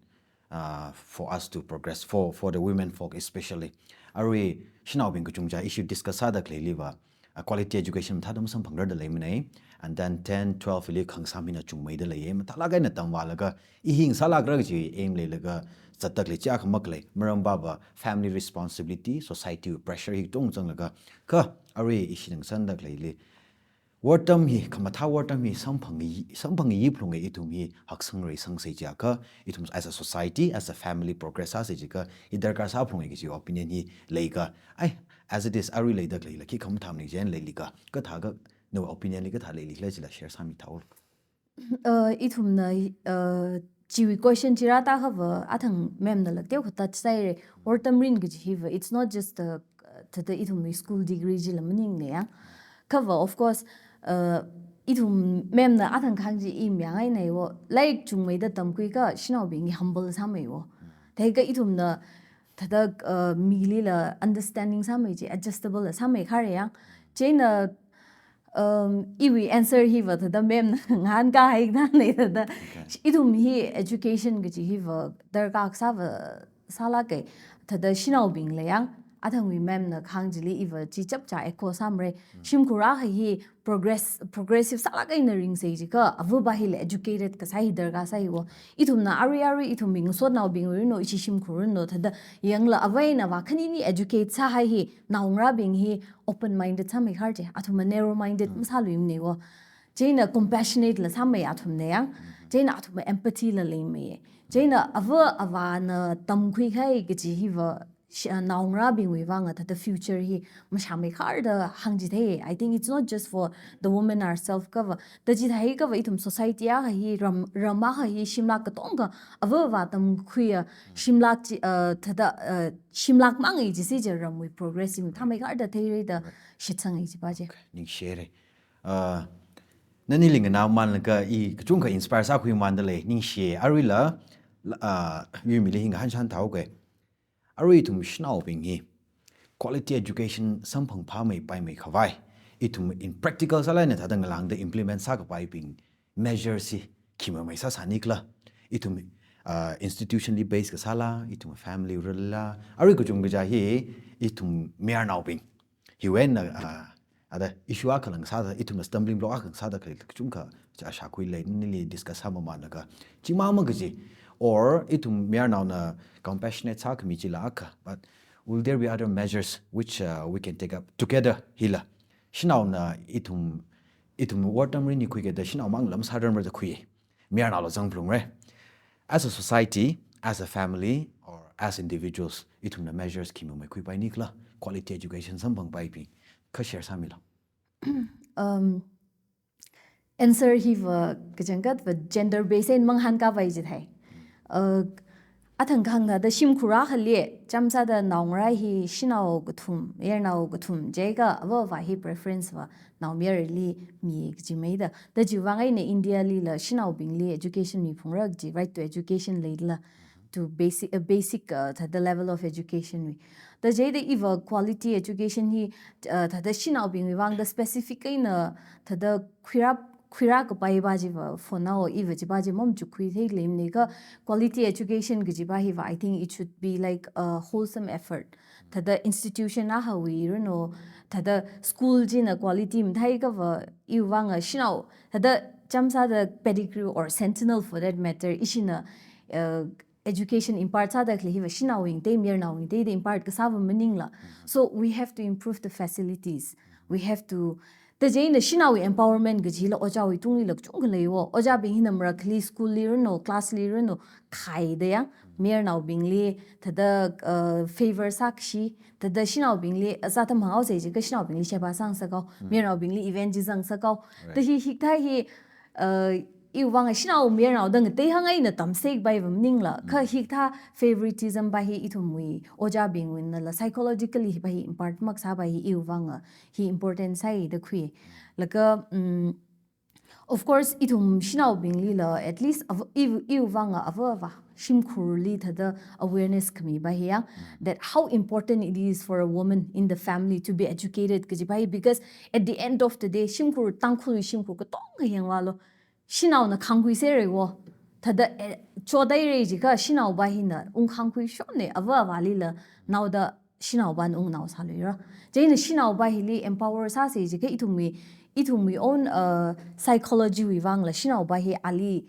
uh, for us to progress, for, for the women folk especially? Arui shanaobing kachungcha issue discuss sāda khaleiliva, uh, quality education mathāda masamphangrarda leimanei. And then ten, twelve li khangasām hina chungmeida leiya. Mathālāk eina tamvālaga, i hi ngasālākra kaji aim leilaga zatda khalei chi akha makhalei. Maram pava family responsibility, society pressure hi tongzanglaga. Kha arui ishi ngasanda khaleili, wortam hi, khamathā wortam hi samphang yi, samphang yi phlunga ithum hi haksang reisangsa chiakha, ithum as a society, as a family progress sāsa chiakha, hi darkar sāphlunga kaji opinion hi leika. Ai, as it is, arui leida khaleila, khi khamathā maning jen leilika, kathākha, nawui opinion li kathā leilila chila share sāmithao. Uh, ithumna, uh, chiwui question chi rātākhava, athang ma'am nala teokha touch sāhaira, wortam rin kaji hiva, it's not just the, uh, thāda ithumwui school degree chila maningnei ya. Khava, of course, uh, ithum ma'am na athang kahāng chi i mayāngainei wo, lairik chungmeida tamkhuikha shanaobing hi humble sāmei wo. Thākha ithumna thāda, uh, milila understanding sāmei chi, adjustable la sāmei khare ya. Chieina, um, iwui answer hiva thāda ma'am na ngahānkahai thānei thāda. Ithum hi education kaji hiva darkar sāva sālāka, thāda shanaobingla ya, athangwui ma'am na kahāng chili iva chi chapcha echo sāmara. Shimkhur akha hi progress, progressive sālāk eina ringsa chiakha, avapa hila educated kasā hi darkar sāi wo. Ithumna arui arui ithumwui ngasotnaobingwui rinno, ishi shimkhur rinno, thāda yangla ava eina avā khanini educate sāhai hi, naongarābing hi open minded sāmei khar chi, athumva narrow minded masāluimanei wo. Chieina compassionate la sāmei athumna ya. Chieina athumva empathy la leimei. Chieina ava avāna tamkhuikahai kaji hiva, sh-, uh, naongarābingwui vanga thāda future hi mashāmei khar da hāngchithei. I think it's not just for the woman herself khava. Thāda chitheikhava ithum society akha hi, ram, ram akha hi shimlak katonga ava avā tamkhuiya shimlak chi, uh, thāda, uh, shimlak mang i chisi chi ramwui progress hi mathāmei khar da theira da shitsangai chipa chi. Ningshire. Uh, nani lingna manlaga i kachungkha inspire sākhuimanda lei, ningshi. Aruila, uh, yuimili hi ngahānshān thaoke. Arui ithum shanaobing hi quality education samphang phāmei paimei khavai, ithum in practical sālāk eina thāda ngalāngda implement sākapaibing measures hi khi mamei sāsāni khala. Ithum, uh, institution li base kasāla, ithum family rila, arui kachungkha chi hi ithum mayarnaobing. Hiwui eina, ah, ada issue akha lang sāda, ithumna stumbling block akha sāda khalei kachungkha chi ashākhui lei, nili discuss sāmamānlaga. Chimang mang kaji, or ithum mayarnaona compassionate sākhami chila akha, but will there be other measures which, uh, we can take up together hila? Shanaona ithum, ithum wortam rini khuikida shanao mang lam sāramra da khui. Mayarnaola zangphalungra. As a society, as a family, or as individuals, ithumna measures khi mamei khuipaini khala, quality education samphangpaibing, kha share sāmilo. Um, answer hiva kachangkhatva gender based eina mangahānkāpai chithei. Uh, athang kahāng thāda shimkhur akhali, chāmsāda naongarā hi shanao kathum, mayarnao kathum, chiakha ava avā hi preference va naomayarali mi kaji meida. Thāda chiwui vang eina India lila shanaobingli education miphungra kaji, right to education leila, to basic, uh, basic, uh, thāda level of education wui. Thāda chieina iva quality education hi, uh, thāda shanaobingwui vangda specific eina thāda khuirā, khuirākapaipa chiva for now iva chipa chi mamachukhuithei leimanei kha, quality education kajipa hiva, I think it should be like a wholesome effort. Thāda institution akhawui rinno, thāda school china quality matheikhava iwui vanga shanao, thāda chāmsāda Pettigrew or Sentinel for that matter, ishina, uh, education impart sāda khalei hiva shanaowui ngateida, mayarnaowui ngateida impart kasāva maningla. So we have to improve the facilities. We have to, da chieina shanaowui empowerment kajila ojāwui tunglila kachungkha leiwo. Ojābing hina marakhali school li ranu, class li ranu, khaida yang, mayarnaobingli thāda, uh, favor sākashi, thāda shanaobingli, uh, zātam hānghaosei jiakha shanaobingli sheba sāngasak haowa, mayarnaobingli event chi zangasak haowa. Right. Da hi hikathā hi, uh, iwui vang shanao mayarnao da ngatei hāngngaina tamsek baiva maningla, kha hikathā favoritism va hi ithumwui ojābingwuinala psychologically va hi impart makasā va hi iwui vang hi important sāi da khui. Laga, um, of course, ithum shanaobinglila, at least av-, iwui, iwui vang ava ava shimkhurli thāda awareness khami va hi yang, that how important it is for a woman in the family to be educated kaji va hi, because at the end of the day, shimkhur, Tangkhulwui shimkhur katonga yangvālu, shanaona khāngkhui serreiwo. Thāda, eh, chodairei jiakha shanao va hina ungkhāngkhui shonna, ava avalila naoda shanao vana ungnao sāluira. Chieina shanao va hili empower sāsei jiakha ithumwui, ithumwui own, uh, psychology wui vangla shanao va hi ali,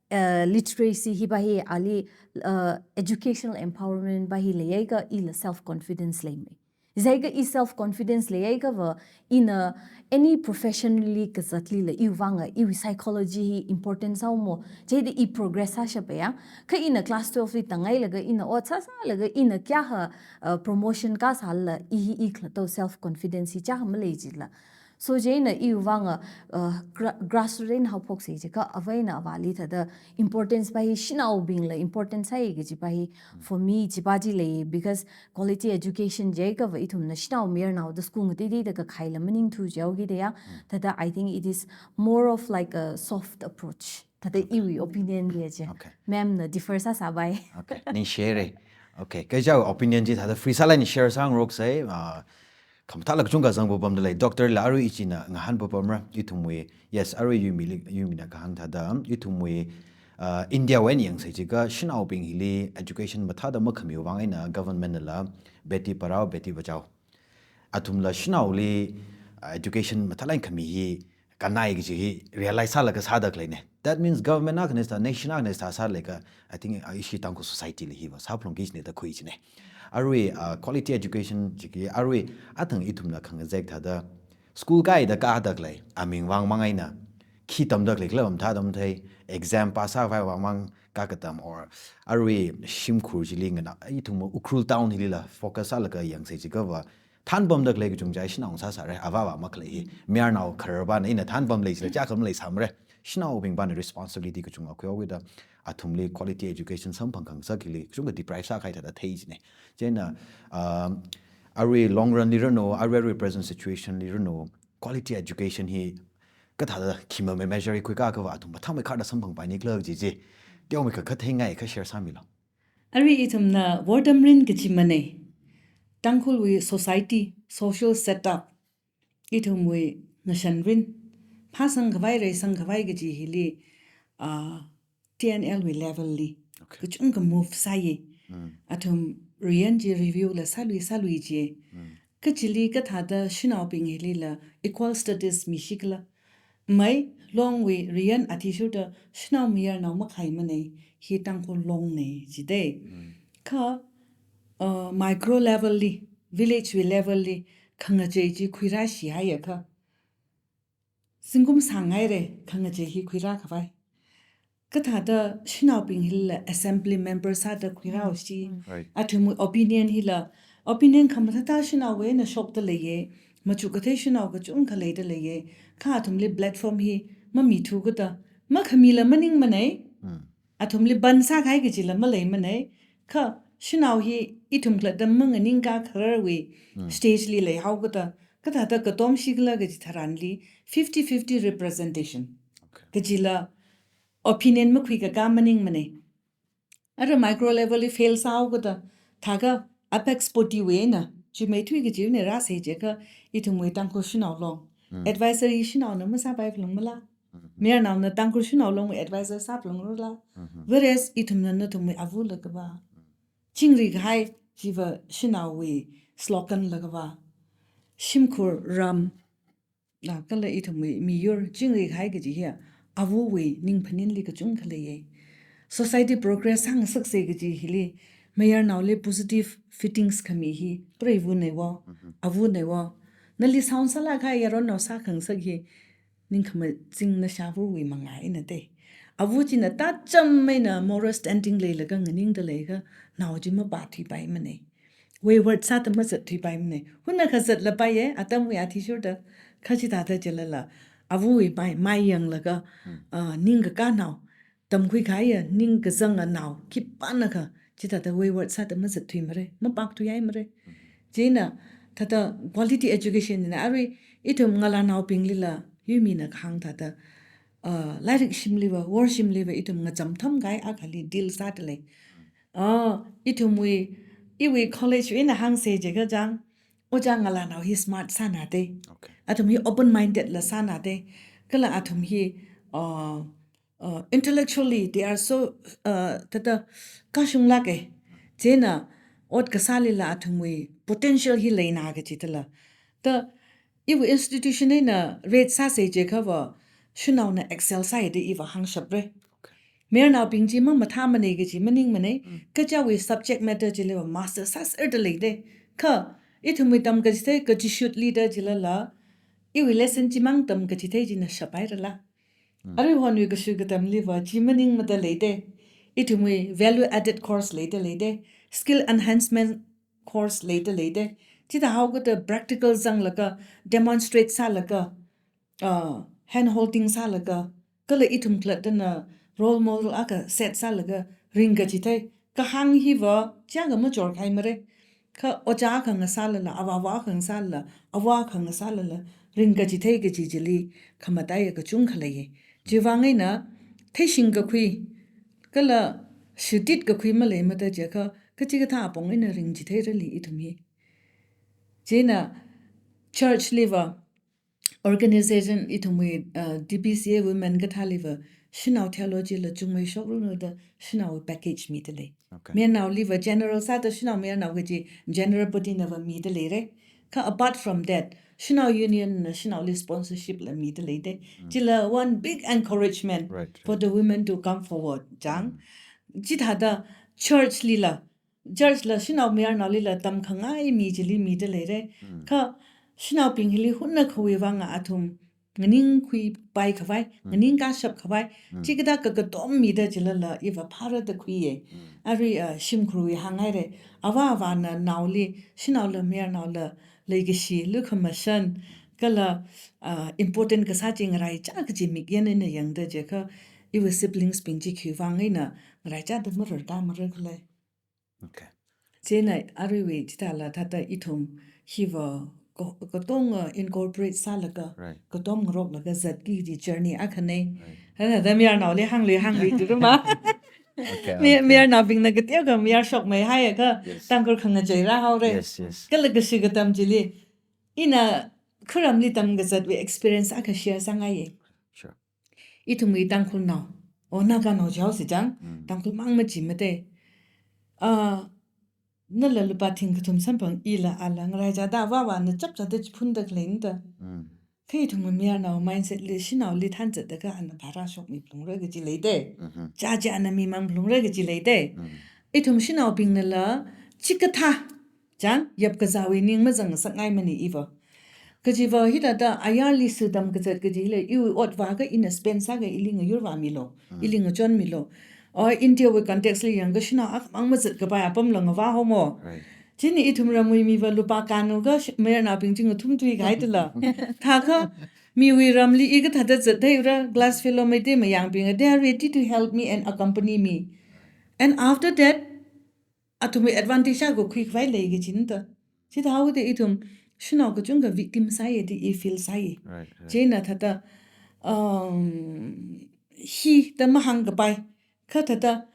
uh, literacy hi va hi ali, uh, educational empowerment va hi leiakha ila self confidence leimei. Jiakha i self confidence leiakha va ina any professionally kazatlila iwui vang iwui psychology hi important sāhaomo. Chieina i progress sāshapa yang. Kha ina class twelve li tāngailaga ina ot sāsālaga ina kayākha, uh, promotion kasāla i hi i khalattawui self confidence hi chā malei jila. So chieina iwui vang, uh, gra-, grassroots eina haophoksei jiakha ava eina avali thāda importance va hi shanaobingla important sāi kaji va hi for me chi va chi lei, because quality education jiakha va ithumna shanao mayarnao da school ngateiteida kakhaila maningthu jihaokida yang, thāda I think it is more of like a soft approach. Thāda iwui opinion li je. Okay. Ma'am na differ sāsāpai. Okay, ningshirei. Okay, kaja opinion chi thāda free sālaga share sāngaroksei, ah, khamathāla kachungkha zangpapamda lei, doctor la arui ichina ngahānpapamra, ithumwui, yes, arui yuimili, yuimina kahāng thāda, ithumwui, ah, India wui eina yangsei jiakha shanaobing hili education mathāda makhamiwui vang eina government nala Beti Padhao, Beti Bachao. Athumla shanaoli, ah, education mathālāk eina khami hi, kannai kaji hi realize sālaga sāda khaleina. That means government akhana sā, nation akhana sā sālaga, I think, uh, ishi Tangkhul society li hiva sāphalungki jina da khui jina. Arui, uh, quality education jiki, arui athang ithumla khangazek thāda school kaida kada khalei, aming vang mang eina, khi tamda khalei khala mathāda mathei, exam pass sākhavai vang mang kakatam or arui shimkhur chili nganā, ithum Ukhrul town hilila focus sālaga yangsei jiakha va, thanpamda khalei kachungkha shanao sāsāra, ava ava makhalei hi. Mayarnao khararvana ina thanpamlei jila chākha maleisāmara. Shanaobing vana responsibility kachungkha khuihaokida athumli quality education samphang khangasak hili kachungkha deprive sākahai thāda thei jina. Chieina, um, arui long run li ranu, arui, arui present situation li ranu, quality education hi kathāda khi mamei measure khuikakha va athum mathāmeikharda samphangpaini khala kaji chi teomeikha kha theingaikha share sāmilu. Arui ithumna wortam rin kaji manei. Tangkhulwui society, social setup, ithumwui ngashan rin, phāsangkhavai, reisangkhavai kaji hili, ah, T N L wui level li. Okay. Kachungkha move sāya. Mm. Athum riyan chi review la sālui sālui ji. Mm. Kachili kathāda shanaobing hilila equal status mishi khala. Mai, longwui riyan athishurda shanao mayarnao makhai manei, hi Tangkhul longnei jidei. Mm. Kha, uh, micro level li, village wui level li, khangachei chi khuirāshi haiakha, zingkum sāngaira khangachei hi khuirākhavai. Kathāda shanaobing hila assembly member sāda khuirāhaoshi. Mm. Right. Athumwui opinion hila, opinion khamathāthā shanaowui eina shokda leiya, machuk kathei shanao kachungkha leida leiya, kha athumli platform hi mamithu kata, makhamila maningmanei, Mm. athumli ban sākahai kajila maleimanei, kha shanao hi ithum khalatta manganingkakhararwui Mm. stage li leihao kata, kathāda katomshi khala kaji tharanli fifty fifty representation. Okay. Kajila opinion makhuikaka maningmanei. Ara micro level li fail sāhao kata, thākha apex body wui eina chimeithui kajina rāsei jiakha ithumwui Tangkhul shanao long. Mm. Advisor hi shanaona masāpai phalungmala. Mm-hmm. Mayarnaona Tangkhul shanao longwui advisor sāphalungrala. Mm-hmm. Whereas ithumna nathumwui avulaga va, chingri kahai jiva shanaowui slogan laga va, shimkhur ram, ah, kala ithumwui miyur chingri kahai kaji hiya, avawui ningphaninli kachungkha leiya. society progress sāngasaksei kaji hili, mayarnaoli positive fittings khami hi, preivu neiwo, avu neiwo. Nali sound sālakha yaronnao sākhangasak hi, ningkhamaching nashāvawui mangā eina te. Avu china tacham eina moral standing leilaga nganingda leiakha, nao chi mapāthuipaimanei. Wayward sāda mazatthuipaimanei. Hunakha zatlapaiye, atamwui athishurda. Kha chithāda chilala, avawui mai, mai yanglaga, ah, ningkakā nao, tamkhuikahaiya, ningkazanga nao, khipānakha, chithāda wayward sāda mazatthuimara, mapākthuihaimara. Chieina, thāda quality education na arui, ithum ngalānaobinglila, yurmina kahāng thāda, ah, lairik shimliva, worshimliva, ithum ngachamthamkahai akhali deal sāda lei. Ah, ithumwui, iwui college wui eina hāngsei jiakha chang, ojā ngalānao hi smart sāna te. Okay. Athum hi open-minded la sāna te. Kala athum hi, ah, uh, intellectually, they are so, uh, thāda kashunglāke. Chieina ot kasālila athumwui potential hi leina kajidala. Ta iwui institution eina rate sāsei jiakhava, shanaona excel sāi da iva hāngshapra. Mayarnaobing chi mamathāmanei kaji maningmanei, kachichāwui subject matter chiliva master sāserda lei te. Kha, ithumwui tamkachithei kachishut leader chilala, iwui lesson chimang tamkachithei china shaphairala. Arui honwui kashu katamliva chi maningmada lei te. Ithumwui value added course leida lei te. Skill enhancement course leida lei te. Chithāhaokida practical zanglaga, demonstrate sālaga, ah, hand holding sālaga, kala ithum khalattana role model akha set sālaga ringkachithei. Kahāng hiva, chiakha machorkhaimara. Kha ojā akha ngasālala, avāva akha ngasālala, ava akha ngasālala, ringkachithei kaji chili, khamataiya kachungkha leiye. Chiwui vang eina, theishing kakhui, kala shitit kakhui maleimada jiakha, kachikathā apong eina ringchitheirali ithum hi. Chieina, church liva, organization ithumwui, uh, D B C A women kathāliva, shanao theology la chungmei shokrunuda shanao package mida lei. Okay. Mayarnaoliva general sāda shanao mayarnao kaji general body nava mida leira. Kha apart from that, shanao union na shanaoli sponsorship la mida lei te. Chila one big encouragement, right, right, for the women to come forward, chang. Chithāda church lila, church la shanao mayarnaolila tamkhangai mi chili mida leira. Kha shanaobing hili hunnakhawui vanga athum nganingkhuipai khavai, nganingkashap khavai, chikathā kakatom mida chilala iva phārada khuiye. Arui, ah, shimkhurwui hānghaira. Avāvana naoli, shanaola mayarnaola leikashi, lukhamashan, kala, ah, important kasā chi ngaraichā kaji mikyan eina yangda jiakha, iwui siblings bing chi khiwui vang eina ngaraichāda mararda marar khalei. Okay. Chieina aruiwui chithāla thāda ithum hiva ko-, katonga incorporate sālaga, right, katom ngaroklaga zatki kaji journey akhanei. Right. Hāngda mayarnaoli hānglui hānglui turuma. Okay, mi-, okay. Mayarnaobingna kateokha mayar shokmeihaiakha, yes, Tangkhul khangachei rāhaora. Yes, yes. Kala kashi katam chili, ina khuramli tamkazatwui experience akha share sāngaiye. Sure. Ithumwui Tangkhulnao, o Naganao jihaosi chang, Tangkhul mang machimate. Ah, nala lupā thingkathum samphang ila ala ngaraichāda avāvana chapchāda chiphunda khalei nda. Kha ithumwui mayarnao mindset li shanaoli thanzatda kha ana bhara shokmi phalungra kaji lei te. Chāchā ana mimang phalungra kaji lei te. Ithum shanaobingnala chikathā chang, yapkazāwui ning mazangngasakngaimanei iva. Kajiva hithāda ayarli sui tamkazat kajila iwui otvā kha ina spend sākha ili ngayurvāmilo, ili ngachonmilo. O India wui context li yangkha shanao akhamang mazatkapai apamla ngavā haomo. Right. Chieina ithum ramwui miva lupā kānu kha sh-, mayarnaobing chi ngathumthui kahaidala. Thākha miwui ramli i kathāda zathaira, glass fellow Meitei mayangbing, they are ready to help me and accompany me. And after that, athumwui advantage akha khuikhavai lei kaji nda. Chithāhaoda ithum shanao kachungkha victim sāya da i feel sāi. Right, right. Chieina thāda, um, hithāda mahāngkapai, kha thāda,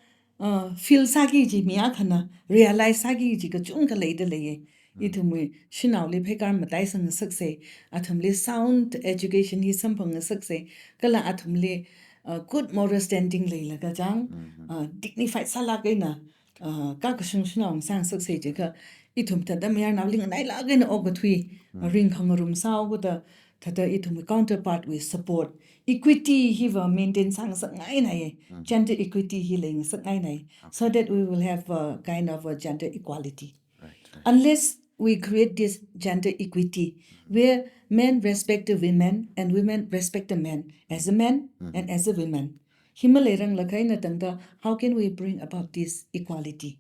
uh, feel sāki kaji mi akhana, realize sāki kaji kachungkha leida leiye. Ithumwui shanaoli pheikar mataisangngasaksei, athumli sound education hi samphangngasaksei, kala athumli, uh, good moral standing leilaga chang, uh, dignified sālāk eina, uh, kakashung shanao ngasāngasaksei jiakha, ithum thāda mayarnaoli nganailāk eina okathui, uh, ringkhangarum sāhaoda, thāda ithum counterpart wui support, equity hiva maintain sāngasakngainai, gender equity hi leingasakngainai, so that we will have a kind of a gender equality. Right, right. Unless we create this gender equity, where men respect the women and women respect the men as a man and as a women. Hi maleiranglakha eina tangda, how can we bring about this equality?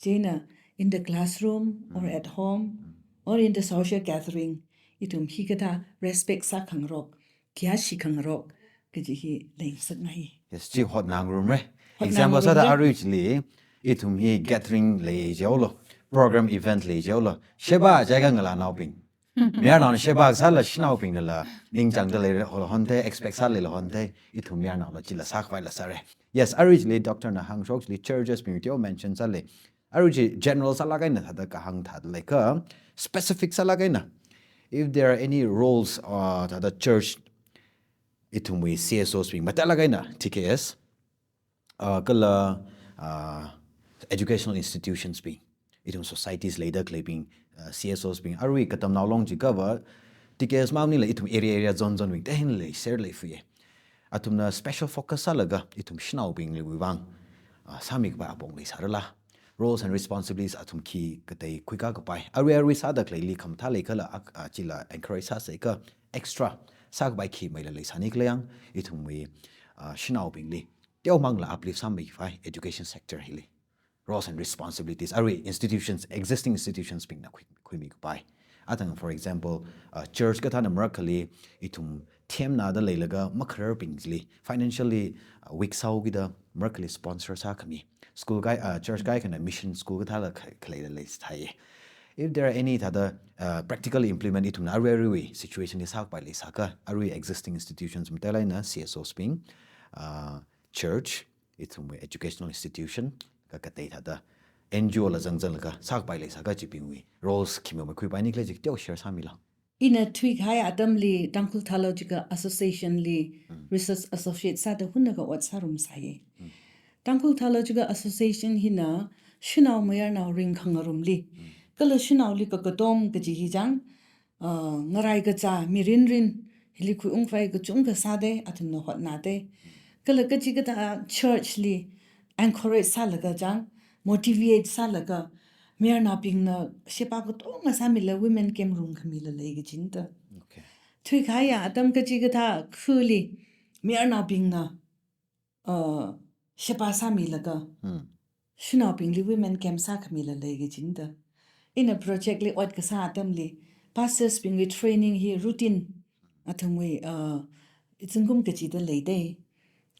Chieina, in the classroom or at home or in the social gathering, ithum hikathā respect sākhangarok, khayāshi khangarok, kaji hi leingasakngai. Yes, chi hotnangarumra. Example sāda arui chili, ithum hi gathering lei jihaolo, program event lei jihaolo, sheba jiakha ngalānaobing. Mayarnaona sheba sāla shanaobingnala ningchāngda leilahonthei, expect sāda leilahonthei, ithum mayarnaola chila sākhavai sāra. Yes, arui chili doctor na hāngshok chili churches bing teo mention sālei. Arui chi general sālāk eina thāda kahāng thāda leikha, specific sālāk eina, if there are any roles, uh, thāda church, ithumwui C S Os bing matailāk eina T K S, uh, kala, uh, educational institutions bing, ithum societies leida khaleibing, uh, C S Os bing, arui katamnao long jiakhava, T K S maningla ithum area area zone zone bing tehina leiser leifuye. Athumna special focus sālaga ithum shanaobingliwui vang, uh, sāmikapai apong leisārala, roles and responsibilities athum khi katei khuikakapai, arui arui sāda khaleili khamathā leikhala, ak-, uh, chila encourage sāsāakha extra sākapai khi maila leisāni khala yang, ithumwui, uh, shanaobingli teomangla uplift sāmikapai education sector hili. Roles and responsibilities, arui institutions, existing institutions bingna khui, khuimikapai. Athang, for example, uh, church kathāna marakhali ithum themnada leilaga makhararbingli, financially, uh, weak sāhaokida marakhali sponsor sākhami. School kai, uh, church kaikhana mission school kathāla kha-, khaleila leisāthai. If there are any thāda, uh, practically implement ithumna arui aruiwui situation li sākapai leisāakha, arui existing institutions matailāk eina C S Os bing, uh, church, ithumwui educational institution, ka katei thāda N G O la zangzanglaga sākapai leisāakha chibingwui roles khi makhuipaini khala chi teo share sāmilo. Ina thuikahai atamli Tangkhul Theological Association li research associate sāda hunakha ot sārum sāye. Tangkhul Theological Association hina shanao mayarnao ringkhangarumli, kala shanaoli kakatom kaji hi chang, uh, ngarai kazā mirin rin, hili khuiungkhavai kachungkha sāda, athumna hotnada. Kala kachikathā church li encourage sālaga chang, motivate sālaga, mayarnaobingna sheba katonga sāmila women camp rungkhamila lei kajina da. Okay. Thuikahai atam kachikathā khuli, mayarnaobingna, uh, sheba sāmilaga, shanaobingli women camp sākhamila lei kajina da. Ina project li ot kasā atamli, pastors bingli training hi routine athumwui, uh, zingkum kachida leida.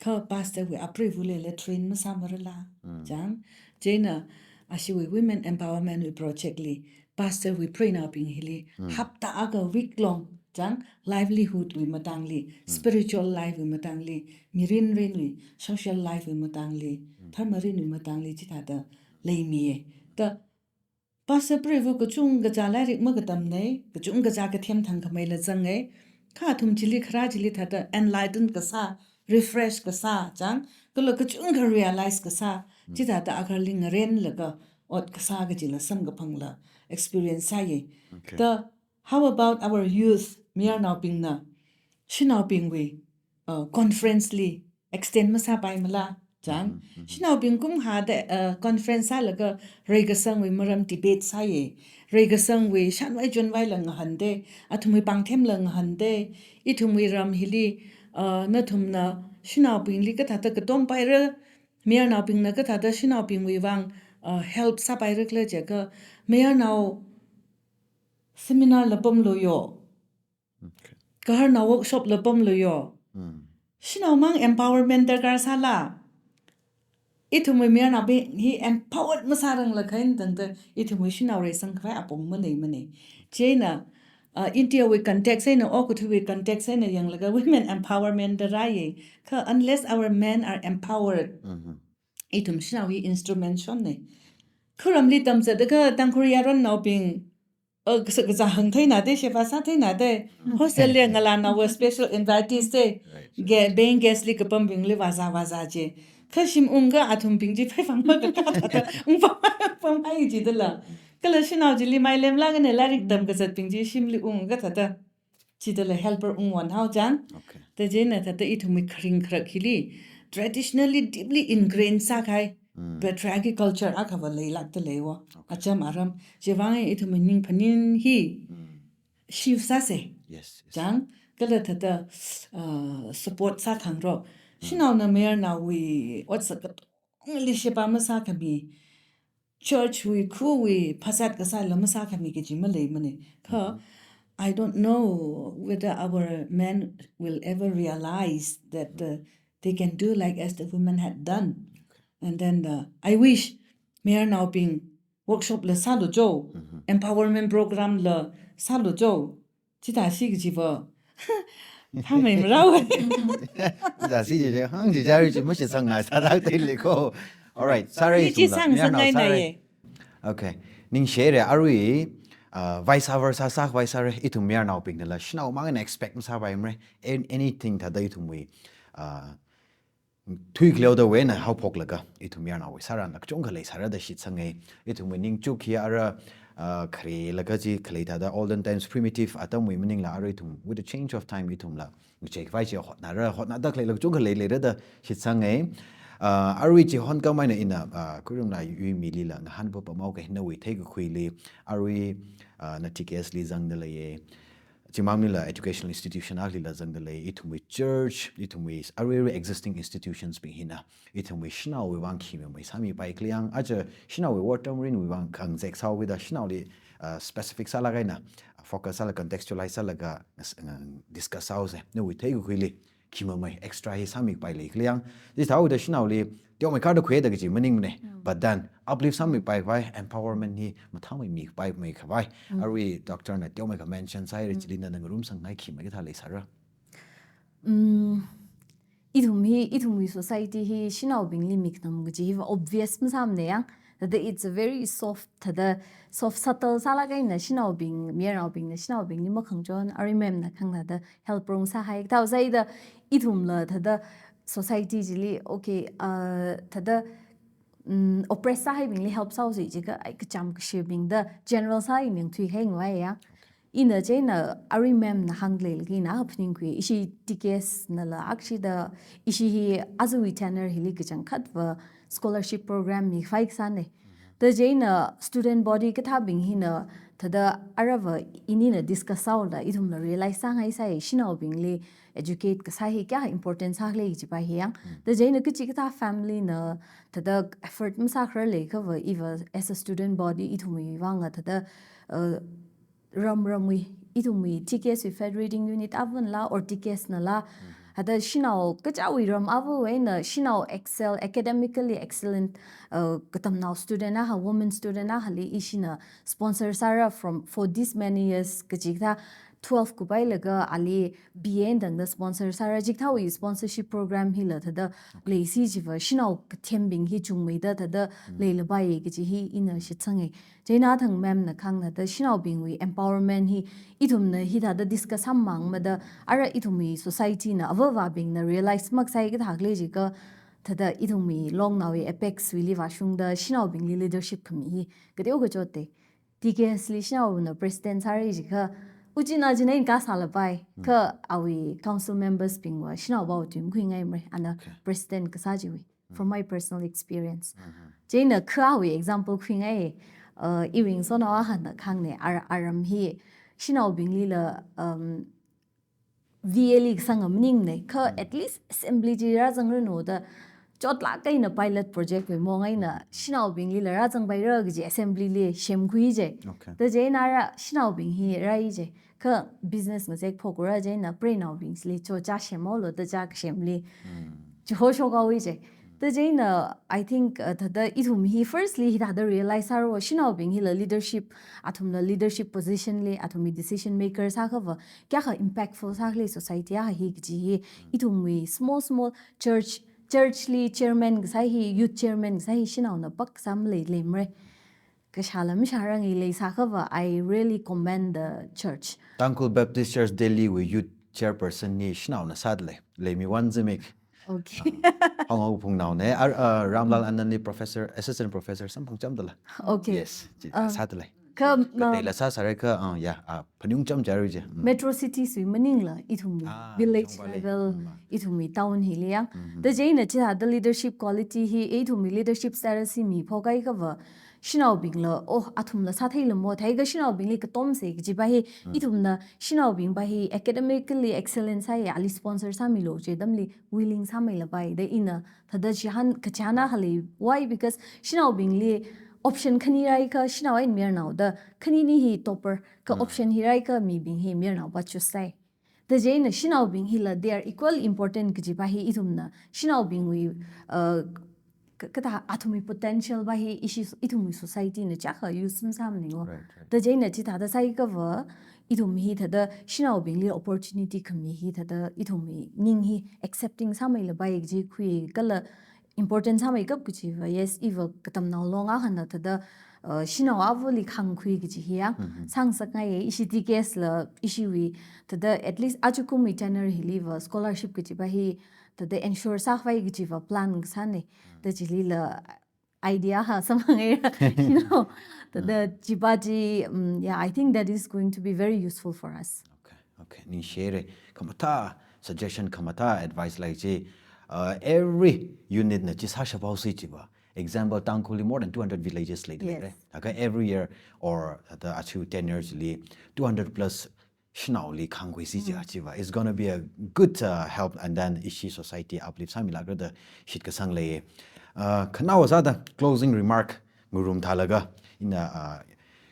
Kha pastor wui apreivali la train masāmarala. Chang, chieina ashiwui women empowerment wui project li, pastor wui preinaobing hili, hapta akha week long, chang, livelihood wui matangli, spiritual life wui matangli, mirin rinwui, social life wui matangli, dharma rinwui matangli chithāda leimiye. Da pastor preiva kachungkha kazā lairik makatamna, kachungkha kazā kathem thangkhameila zanga. Kha athum chili khara chili thāda enlighten kasā, refresh kasā, chang, kala kachungkha realize kasā, chithāda agarli ngarenlaga ot kasā kajila samkaphangla experience sāye. Okay. Da, how about our youth, mayarnaobingna, shanaobingwui, uh, conference li extend masāpaimala, chang. Shanaobing kumhada, uh, conference sālaga reikasangwui maram debate sāye. Reikasangwui shanvai chonvaila ngahānda, athumwui pāngthemla ngahānda, ithumwui ram hili, uh, nathumna shanaobingli kathāda katom paira, mayarnaobingna kathāda shanaobingwui vang, uh, help sāpaira khala jiakha, mayarnao seminar la pamlo yo. Okay. Gaharnao workshop la pamlo yo. Shanaomang empowerment darkar sāla. Ithumwui mayarnaobing hi empowered masāranglakha eina tangda ithumwui shanao reisangkhavai apong maleimana. Chieina, uh, India wui context eina, okathuiwui context eina yanglaga women empowerment da rāye. Kha unless our men are empowered, ithum shanao hi instrument shonna. Khuramli tamzatda kha Tangkhul yaronnaobing, uh, kasa kazā hāngtheinada, sheba sātheinada. Hostel li ngalānaowui special invitees da. Right. Ge-, paying guest li kapambingli vāzā vāzā je. Kha shim ungakha athumbing chi phaiphang makakā thāda, ungpam, ungpamhai jidala. Kala shanao chili mailemlāk eina lairik tamkazatbing chi shimli ungakha thāda Chithāla helper ungwon haochang. Okay. Tachieina thāda ithumwui kharing kharak hili traditionally deeply ingrained sākahai Mm. patriarchy culture akhava leilākda leiwo. Okay. Acham aram. Chiwuivang ithumwui ning phaning hi Mm. shift sāsa. Yes. Yes. Chang, kala thāda, uh, support sākhangarok. Shanaona mayarnaowui otsak katongli sheba masākhami, church wui, khawui phasat kasāla masākhami kaji maleimana. Kha, I don't know whether our men will ever realize that uh, they can do like as the women had done. And then uh, I wish mayarnaobing workshop la sālu jo, empowerment program la sālu jo. Chithāsi kajiva. Phamei marao. Chithāsi ji, hāng ji jari ji mashitsang ngai sāda teilei ko. All right, sorry. Ni chi sang sang ngai na ye. Okay. Ningshire arui, uh, vice versa sākhavai sāra, ithum mayarnaobingnala shanao mang expect masāpaimara. An-, anything thāda ithumwui, uh, thuikleoda wena haophoklaga ithum mayarnaowui sāranla kachungkha leisāra da shitsanga. Ithumwui ningchuk hi ara, uh, kharelaga chi khalei thāda olden times primitive atamwui maningla ara ithum with the change of time ithumla ngachei khavai chi hotnara, hotnada khaleila kachungkha leileira da shitsanga. Uh, arui chihon kamaina ina, uh, Khuirumnao Yuimilila ngahānpapamhaoka, nawui theikakhuili arui, uh, na T K S li zangda leiya. Chimangmanila educational institution akhali la zangda lei, ithumwui church, ithumwui arui arui existing institutions bing hina ithumwui shanaowui vang khi mamei sāmipai khala yang, aja shanaowui wortamrin wui vang khangazek sāhaokida shanaoli, uh, specific sālaga ina focus sālaga contextualize sālaga ngas-, ngang discuss sāhaosa. Nawui theikakhuili khi mamei extra hi sāmikapai lei khala yang. Chithāhaoda shanaoli teomeikharda khuida kaji maningmana. But then uplift sāmikapai khavai, empowerment hi mathāmei mikapai mei khavai. Arui doctor na teomeikha mention sāhaira, chili nana ngarumsangngai khi makathā leisāra. Mm, ithum hi, ithumwui society hi shanaobingli miknam kaji hiva obvious masāmana yang. Thāda it's a very soft, thāda soft, subtle sālaga ina shanaobing, mayarnaobingna shanaobingli makhangachon, arui ma'am na khangda thāda help rong sāhai. Thao sāida ithumla thāda society chili, okay, uh, thāda, mm, oppress sāhaibingli help sāhaosa jiakha, ai kacham kashibingda general sāhaibing thuikahai ngavai ya. Ina chieina arui ma'am na hāngda leilakha ina phaningkhui, ishi T K S nala akshida ishi hi aja wui tenure hili kachangkhatva scholarship program mikhavai kasāna. Thāda chieina student body kathābing hina thāda arava inina discuss sāhaoda ithumla realize sāngaisai, shanaobingli educate kasā hi kayākha important sākhala kajipa hi yang. Thāda chieina kachikathā family na thāda effort masākharar leiakhava iva as a student body ithumwui vanga thāda, uh, ramramwui, ithumwui T K S wui federating unit avānla or T K S nala, thāda shanao kachāwui ram avāwui eina shanao excel, academically excellent, uh, katamnao student akha, woman student akhali ishina sponsor sāra from, for this many years, kachikathā twelve kuphailaga ali B A eina tangda sponsor sāra. Chikathāwui sponsorship program hila thāda leisi jiva shanao kathembing hi chungmeida thāda leilapai kaji hi ina shitsanga. Chieina thang ma'am na khangda thāda shanaobingwui empowerment hi ithumna hithāda discuss sāmamangmada ara ithumwui society na avāvabingna realize makasai kathā khala jiakha thāda ithumwui longnaowui apex wuili vāshungda shanaobingli leadership khami hi kateo kachotta. T K S li shanaona president sāra jiakha, uchina china ina kasālapai, kha awui council members bingva shanao pao tui makhuingaimara, ana president kasā chiwui, from my personal experience. Chieina kha awui example khuingai, uh, iwui ngasotnao akhana khangna, ar-, aram hi shanaobinglila, um, V A li kasanga maningmana, kha at least assembly chi rāzangranu da, chotlāk eina pilot project wui maong eina shanaobinglila rāzangpaira kaji assembly li semkhui je. Okay. Thāda chieina ara shanaobing hi rāi je. Kha business ngazek phokra chieina preinaobingli cho chā semhaolu da chā kasemli chihoshok haoi je. Thāda chieina, I think, uh, thāda ithum hi firstly hithāda realize sāra, shanaobing hila leadership, athumla leadership position li, athumwui decision maker sākhava kayākha impactful sākhala society akha hi kaji hi, ithumwui small small church, church li chairman kasā hi, youth chairman kasā hi shanaona pak sāmlei leimara. Kashāla mashāranga, leisākhava, I really commend the church. Tangkhul Baptist Church Delhi wui youth chairperson hi shanaona sādalei. Leimi wan zimik. Okay. Hongau phungnaona. Ar-, uh, Ramlal Anand li professor, assistant professor samphang chamdala. Okay. Yes, chi sādalei. Kha, kateila sāsāra kha, ah, ya, ah, phaningcham chara chi. Mm. Metro cities wui maningla, ithumwui Ah, village chungpali. Level, Mm. ithumwui town hili yang. Mm-hmm. Thāda chieina chithāda leadership quality hi, ithumwui leadership status hi miphokhaiakhava, shanaobingla, oh, athumla sātheilamo, theiakha shanaobingli katomsa kajipa hi, Mm. ithumna shanaobingpa hi academically excellent sāya, ali sponsor sāmilu kaji atamli willing sāmeilapai, thāda ina thāda chihān kachihān akha lei. Why? Because shanaobingli option khani rāakha shanao eina mayarnao da, khanini hi topper, kha Mm. option hi rāakha mibing hi mayarnaopa choose sāi. Thāda chieina shanaobing hila they are equal important kajipa hi ithumna shanaobingwui, uh, ka-, kathā athumwui potential pa hi ishi, ithumwui society na chiyākha use masāmaningwo. Right, right. Thāda chieina chithāda sāakhava, ithum hi thāda shanaobingli opportunity khami hi thāda ithumwui ning hi accepting sāmeilapai kaji khui kala important sāmeikap kajiva, yes, iva katamnao long akhana thāda, uh, shanao avali khāngkhui kaji hi ya, Mm-hmm. sāngasakngaiya, ishi T K S la, ishiwui, thāda at least ajakumwui tenure hiliva scholarship kajipa hi, thāda ensure sākhavai kajiva plan kasāna. Mm. Thāda chilila idea akha samphanghaira, you know, thāda Mm. chipa chi, um, yeah, I think that is going to be very useful for us. Okay, okay. Ningshire, khamathā suggestion, khamathā advice lei chi, uh, every unit na chi sāshaphaosi chiva. Example, Tangkhulli more than two hundred villages lei, Yes. right? Akha every year or the achu ten years li two hundred plus shanaoli khāngkhuisi chi Mm. chiva. It's gonna be a good, uh, help, and then ishi society uplift sāmilākra da shitkasang lei. Uh, khanaowa sāda closing remark ngarum thālaga ina, uh,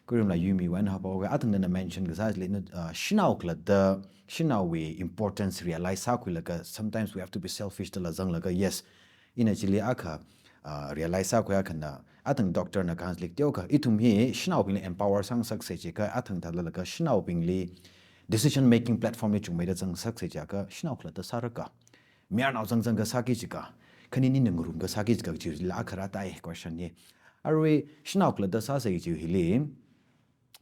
Kuiramla Yumi wan hapao ga athang nana mention kasā chili na, uh, shanao khalatta, shanaowui importance realize sākhuilaga, sometimes we have to be selfish dala zanglaga, yes. Ina chili akha, uh, realize sākhui akhana, athang doctor na kahāng chili teokha, ithum hi shanaobingli empower sāngasaksa chiakha, athang thālalaga shanaobingli decision making platform li chungmeida zangsaksa chiakha, shanao khalatta sārakha. Mayarnao zangzang kasāki chiakha, khanini na ngarum kasāki chiakha, chila akha rātai question hi. Arui shanao khalatta sāsa kaji hili,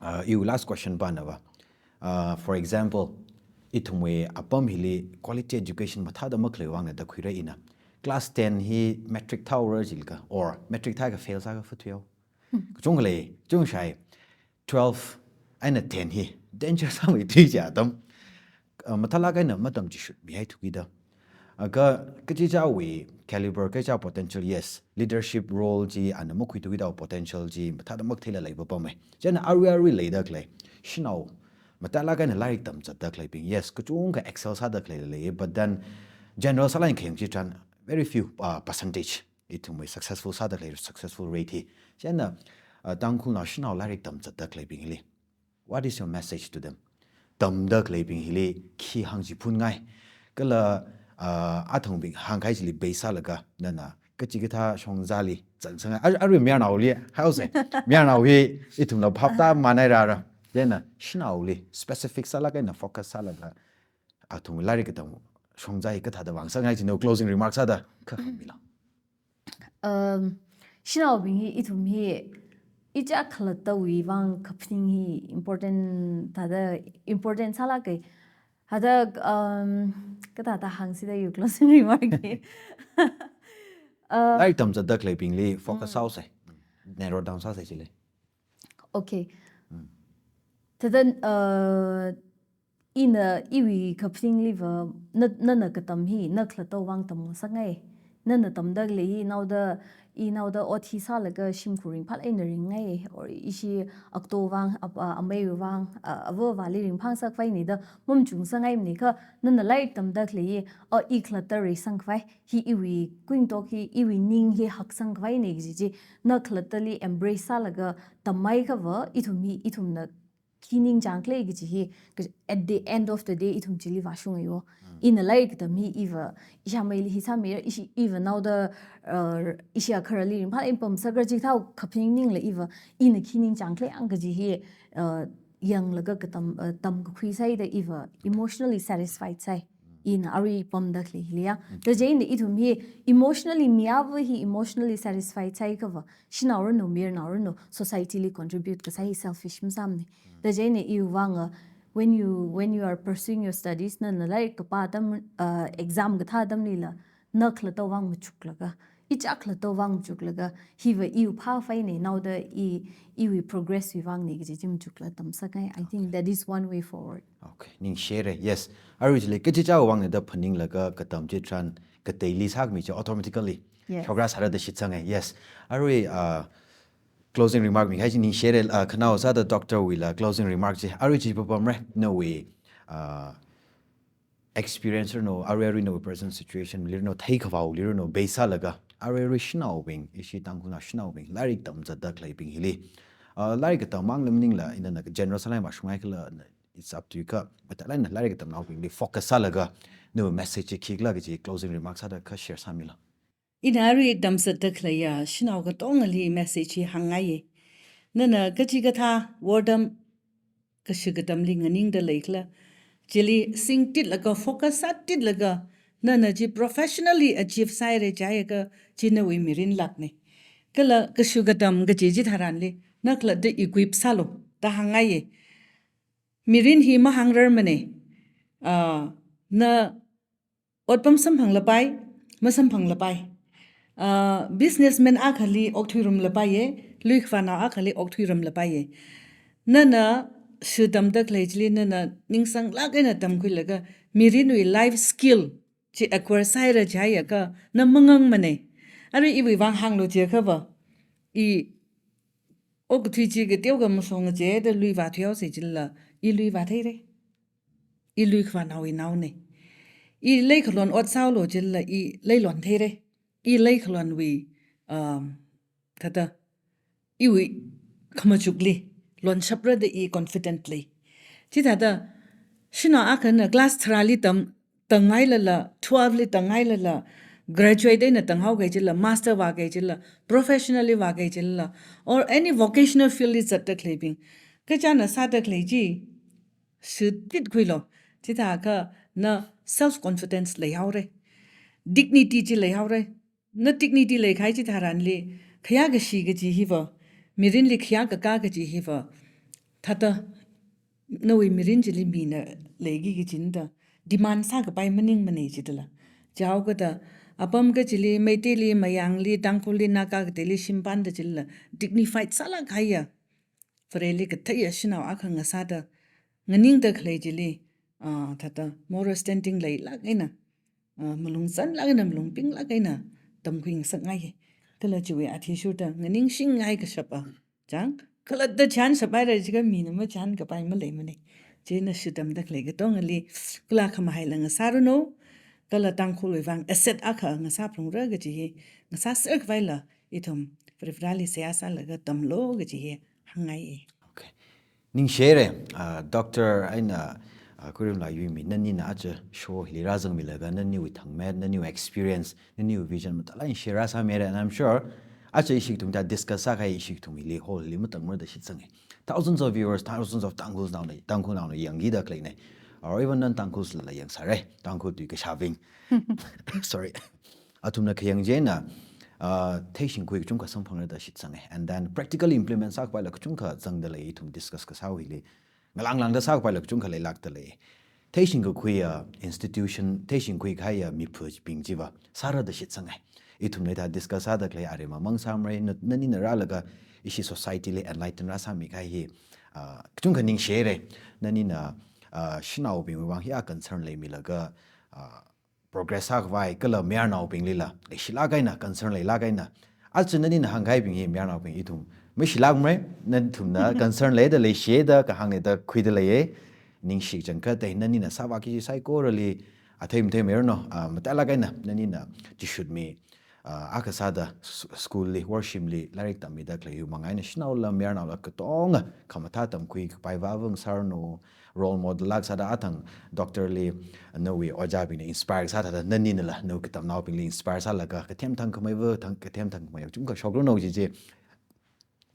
uh, iwui last question pana va. Uh, for example, ithumwui apam hili quality education mathāda makhalei vangna da khuira ina. Class ten hi matric thāhaora jilaga, or matric thāakha fail sāakha phathuihaowa. Hmm. Kachungkha lei, chungshai, twelve eina ten hi danger sāmeithui kaji atam. Uh, mathālāk eina matamchishut mihaithuki da. Akha kachichāwui caliber, kachichā potential, yes. Leadership role chi ana makhuithuki da potential chi mathāda makhatheila leipa pamei. Chieina arui arui leida khalei shanao, mathālāk eina lairik tamzatda khaleibing, yes, kachungkha excel sāda khalei lei, but then general sālāk eina khayang chitharan very few, uh, percentage ithumwui successful sāda khalei successful rate hi. Chieina, uh, Tangkhulnao shanao lairik tamzatda khaleibingli, what is your message to them? Tamda khaleibing hili khi hāngchiphun ngai. Kala, uh, athangbing hāngkahai chili base sālaga nana kachikathā shongzali zangsang. Ar-, arui mayarnaoli haosa. Mayarnao hi ithumla phapta manai rāra. Chieina shanaoli specific sālāk eina focus sālaga athum lairik katam shongza hi kathāda vāngasakngai china closing remarks sāda kha hāngmilu. Um, shanaobing hi ithum hi ichā khalattawui vang kaphaning hi important, thāda important sālāka. Thāda, um, kathāda hāngsi da iwui closing remark hi. Uh, Lairik tamzatda khaleibingli focus Mm. sāhaosa. Narrow down sāsa chili. Okay. Mm. Thāda, uh, ina iwui kaphaningli va, na, nana katam hi na khalattawui vang tamngasakngai. Nana tamda khalei hi naoda, inaoda ot hi sālaga shimkhur ringphālāk eina ringngai, or ishi akhto vang, ap-, a, ameiwui vang, a, ava avāli ringphāngasak khavai eina da mamachukngasakngaimana kha, nana lairik tamda khalei hi, a, i khalatta reisang khavai, hi iwui kuingatok hi, iwui ning hi haksang khavai eina kaji chi, na khalattali embrace sālaga tammihaiakhava, ithum hi, ithumna khi ningchāng khalei kaji hi, ka-, at the end of the day, ithum chili vāshungaiwo. Mm. Ina lairik katam hi iva, ishāmeili hi sāmira, ishi, iva naoda, uh, ishi akharali ringphālāk eina pamngasakra chikathā kaphaning ningla iva, ina khi ningchāng khalei ang kaji hi, uh, yanglaga katam, uh, tamkakhui sāi da iva emotionally satisfied sāi. Ina arui pamda khalei hili ya. Mm. Thāda chieina ithum hi emotionally, mi ava hi emotionally satisfied sāakhava, shanao ranu, mayarnao ranu, society li contribute kasā hi selfish masāmana. Mm. Thāda chieina iwui vang, uh, when you, when you are pursuing your studies, nana lairik kapā atam, uh, exam kathā atamlila, na khalattawui vang machuklaga, ichākhala to vang machuklaga, hiva iwui phāphānei, naoda i, iwui progress wui vangnei kaji chi machukla tamsakngai. I think that is one way forward. Okay, ningshire. Yes. Arui chili kachichāwui vangnei da phaninglaga katam chitharan kateili sākhami chi automatically. Yes. Shokra sāra da shitsangai. Yes. Arui, uh, closing remark mikahai chi ningshire, uh, khanao sāda doctor wuila closing remark chi. Arui chi papamre, nawui, uh, experience rano, arui arui nawui present situation li rano, theikhavāli rano, base sālaga, arui arui shanaobing, ishi Tangkhulnao shanaobing, lairik tamzatda khaleibing hili. Uh, lairik katam mang lam maningla, ina na general sālai mashungngai khala, it's up to you ka, but lairik katamnaobingli focus sālaga, nawui message chi khikhala kaji closing remark sāda kha share sāmilo. Ina arui tamzatda khaleiya shanao katongali message hi hāngngaiye. Nana kachikathā wortam kashu katamli nganingda leikhala, chili singtitlaga, focus sātitlaga, nana chi professionally achieve sāhaira jiakha, chi nawui mirin laknei. Kala kashu katam kaji chitharanli, na khalatta equip sālu da hāngngaiye. Mirin hi mahāngrarmanei. Ah, na otpam samphanglapai, masamphanglapai. Ah, businessman akhali okthuirumlapaiye, luikhavānao akhali okthuirumlapaiye. Nana shu tamda khalei chili nana ningsanglāk eina tamkhuilaga, mirinwui life skill chi acquire sāhaira jiakha, na mangangmanei. Arui iwui vang hānglu jiakhava, i okathui chi kateokha mashong jida luivā thuihaosa jilala, i luivā theirei. I luikhavānaowui naonei. I leikhalon ot sāhaolu jilala, i leilon theirei. I leikhalonwui, um, thāda, iwui khamachukli lonshapra da i confident lei. Chithāda, shanao akhana class tharāli tam, tangngailala, twelve li tangngailala, graduate eina tanghao kahai jilala, master vā kahai jilala, professionally vā kahai jilala, or any vocational field li zatda khaleibing, kachāna sāda khalei chi, shutit khuilu. Chithākha na self confidence leihaorei. Dignity chi leihaorei. Na dignity leikahai chitharanli, khayākashi kaji hiva, mirinli khayākakā kaji hiva, thāda, nawui mirin chili mina leiki kajina da, demand sākapai maningmanei jidala. Jihaokada, apam kachili, Meiteili, Mayangli, Tangkhulli, Naga kateili shimpanda jilala, dignified sālāk kahaiya, Vareli katheiya shanao akha ngasāda, nganingda khalei chili, ah, thāda, moral standing leilāk eina, ah, malung zanlāk eina, malung pinglāk eina, tamkhui ngasakngaiye. Kala chiwui athishurda, nganingshingngai kashapa. Chang, khalatta chānshap haira jiakha mina machānkapai maleimanei. Chieina shu tamda khalei katongali, kala khamahaila ngasāranu, kala Tangkhulwui vang asset akha ngasāphalungra kaji hi, ngasāserkhavaila, ithum Varivarali seihā sālaga tamlu kaji hi hāngngaiye. Okay. Ningshire, ah, Doctor eina, ah, Khuirimlaa Yuimi, nanina aja show hili rāzangmilaga, naniwui thangmet, naniwui experience, naniwui vision mathālāk eina share sāmire, and I'm sure, aja ishi ithum thāda discuss sākahai ishi ithum hili hall hili matangmara da shitsange. Thousands of viewers, thousands of Tangkhuls naona, Tangkhulnaona yangkida khaleinei. Or even non-Tangkhuls lala yangsāre, Tangkhul tui kashābing. Sorry. Athumna khayang chieina, ah, theishingkhui kachungkha samphangra da shitsange. And then practically implement sākapaila kachungkha zangda lei, ithum discuss kasā hili. Ngalanglangda sākapaila kachungkha leilākda lei. Theishingkakhuiya institution, theishingkhui kahaiya miphubing chiva sāra da shitsange. Ithumna hithāda discuss sāda khalei aremamang sāmarei, na, nanina rālaga ishi society li enlighten rāsāmikahai hi, ah, kachungkha ningshire. Nanina, ah, shanaobingwui vang hiya concern leimilaga, ah, progress sākhavai kala mayarnaobinglila leishilāk eina concern leilāk eina. Aja nanina hāngkahaibing hi mayarnaobing ithum mashilākmarei, nathumna concern leida leishida kahāngnei da khuida leiye. Ningshi kachangkhatta, nanina sāvāki kaji saikorali athei matheimeiranu, ah, matailāk eina nanina chishutmi, ah, akha sāda s-, school li, worship li, lairik tammida khalei hiwui manga eina shanaola, mayarnaola katonga khamathā tamkhuikapai vāva ngasāranu, role model lāk sāda athang Doctor li nawui ojābingna inspire sāda thāda naninala nawui katamnaobingli inspire sālaga kathemthang khameiva thang, kathemthang khameiva kachungkha shokranu jiji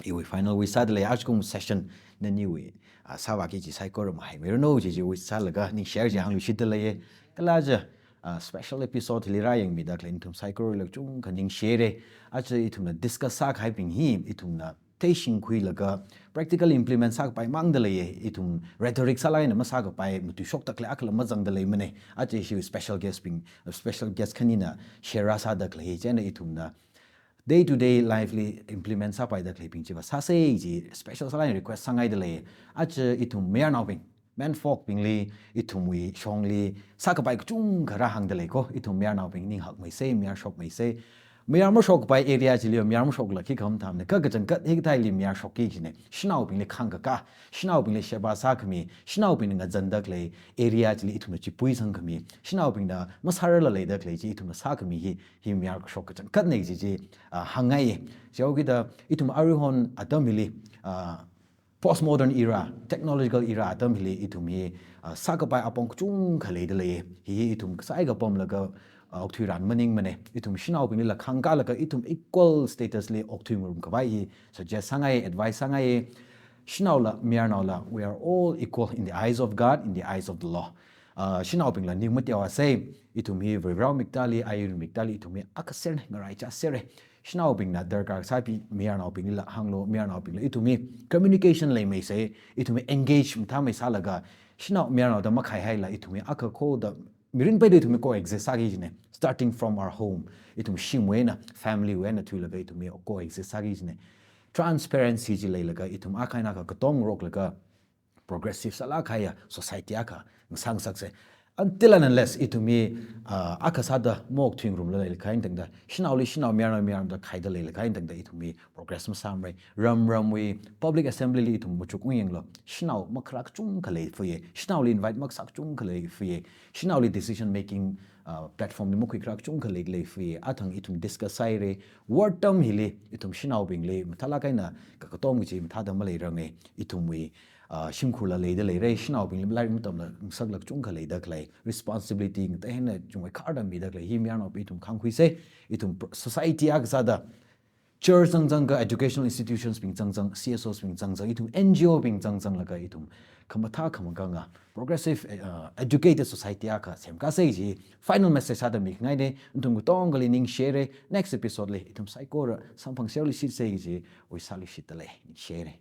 iwui final wish sāda lei. Ajakum session naniwui, ah, sāvāki kaji saikora mahaimeiranu jiji wish sālaga ningshire ji hāngluishitda leiye. Kala aja, ah, special episode hili rāyangmida khalei nathum saikorali kachungkha ningshire. Aja ithumna discuss sākahaibing hi ithumna theishingkhuilaga practical implement sākapai māngda leiya, ithum rhetoric sālāk eina masākapai, matuishokda khalei akhala mazangda leimana. Aja ishi special guest bing, special guest khanina share sāda khalei, chieina ithumna day to day life li implement sāpaida khaleibing chiva sāsa chi special sālāk eina request sāngaida lei. Aja ithum mayarnaobing, menfolk bingli, ithumwui shongli sākapai kachungkha rāhāngda lei ko. Ithum mayarnaobing ninghakmeisa, mayarshokmeisa. Mayar mashokpai area chili mayar mashoklāk khikha mathāmana, kha kachangkhat hikathāli mayarshokki kajina. Shanaobingli khāngkakā, shanaobingli sheba sākhami, shanaobingna ngazanda khalei area chili ithumna chipui sangkhami, shanaobingna masārarla leida khalei chi ithumna sākhami hi, hi mayarshok kachangkhatna kaji chi, ah, hāngngai. Chihaokida ithum aruihon atam hili, ah, postmodern era, technological era atam hili ithum hi, ah, sākapai apong kachungkha leida lei. Hi, hi ithum kasai kapamlaga, ah, okthuiran maningmana. Ithum shanaobinglila khāngkālaga ithum equal status li okthuingarum khavai hi suggest sāngai, advice sāngai. Shanaola, mayarnaola, we are all equal in the eyes of God, in the eyes of the law. Ah, shanaobingla ning mateoasa, ithum hi Varivarā miktāli, ayur miktāli ithum hi akha serna, ngaraichā sera. Shanaobingna darkar sāpi, mayarnaobinglila hānglu, mayarnaobingla ithum hi communication leimeisa, ithum hi engage mathāmei sālaga, shanao mayarnaoda makhaihaila ithum hi akha khoda mirin peida ithum hi coexist sāki kajina. Starting from our home, ithum shimwui eina, family wui eina thuilaga ithum hi coexist sāki kajina. Transparency chi leilaga ithum akha eina akha katom ngaroklaga progressive sālāk kahaiya society akha ngasāngasaksa. Until and unless ithum hi, ah, akha sāda maokthuingarumla leilakha eina tangda, shanaoli shanao, mayarnaoli mayarnao da khaida leilakha eina tangda ithum hi progress masāmara. Ram ramwui public assembly li ithum machuk ungyanglu, shanao makharā kachungkha leifaya. Shanaoli invite makasā kachungkha leifaya. Shanaoli decision making, ah, platform li makhuikharā kachungkha lei, leifaya. Athang ithum discuss sāhaira. War term hili ithum shanaobingli mathālāk eina kakatom kaji mathāda maleiranga. Ithumwui, ah, shimkhurla leida leira, shanaobingli lairik matamla ngasaklāk kachungkha leida khalei, responsibility ngatei eina chungmeikharda mida khalei hi mayarnaobing ithum khāngkhuisa. Ithum pro-, society akha sāda, church zangzang kha, educational institutions bing zangzang, C S Os bing zangzang, ithum N G O bing zangzanglaga ithum khamathā khamakanga progressive, eh, uh, educated society akha semkāsa kaji final message sāda mingaina. Nathum katongali ningshira. Next episode li ithum saikora samphangserluishitsa kaji wish sāluishitda lei. Ningshira.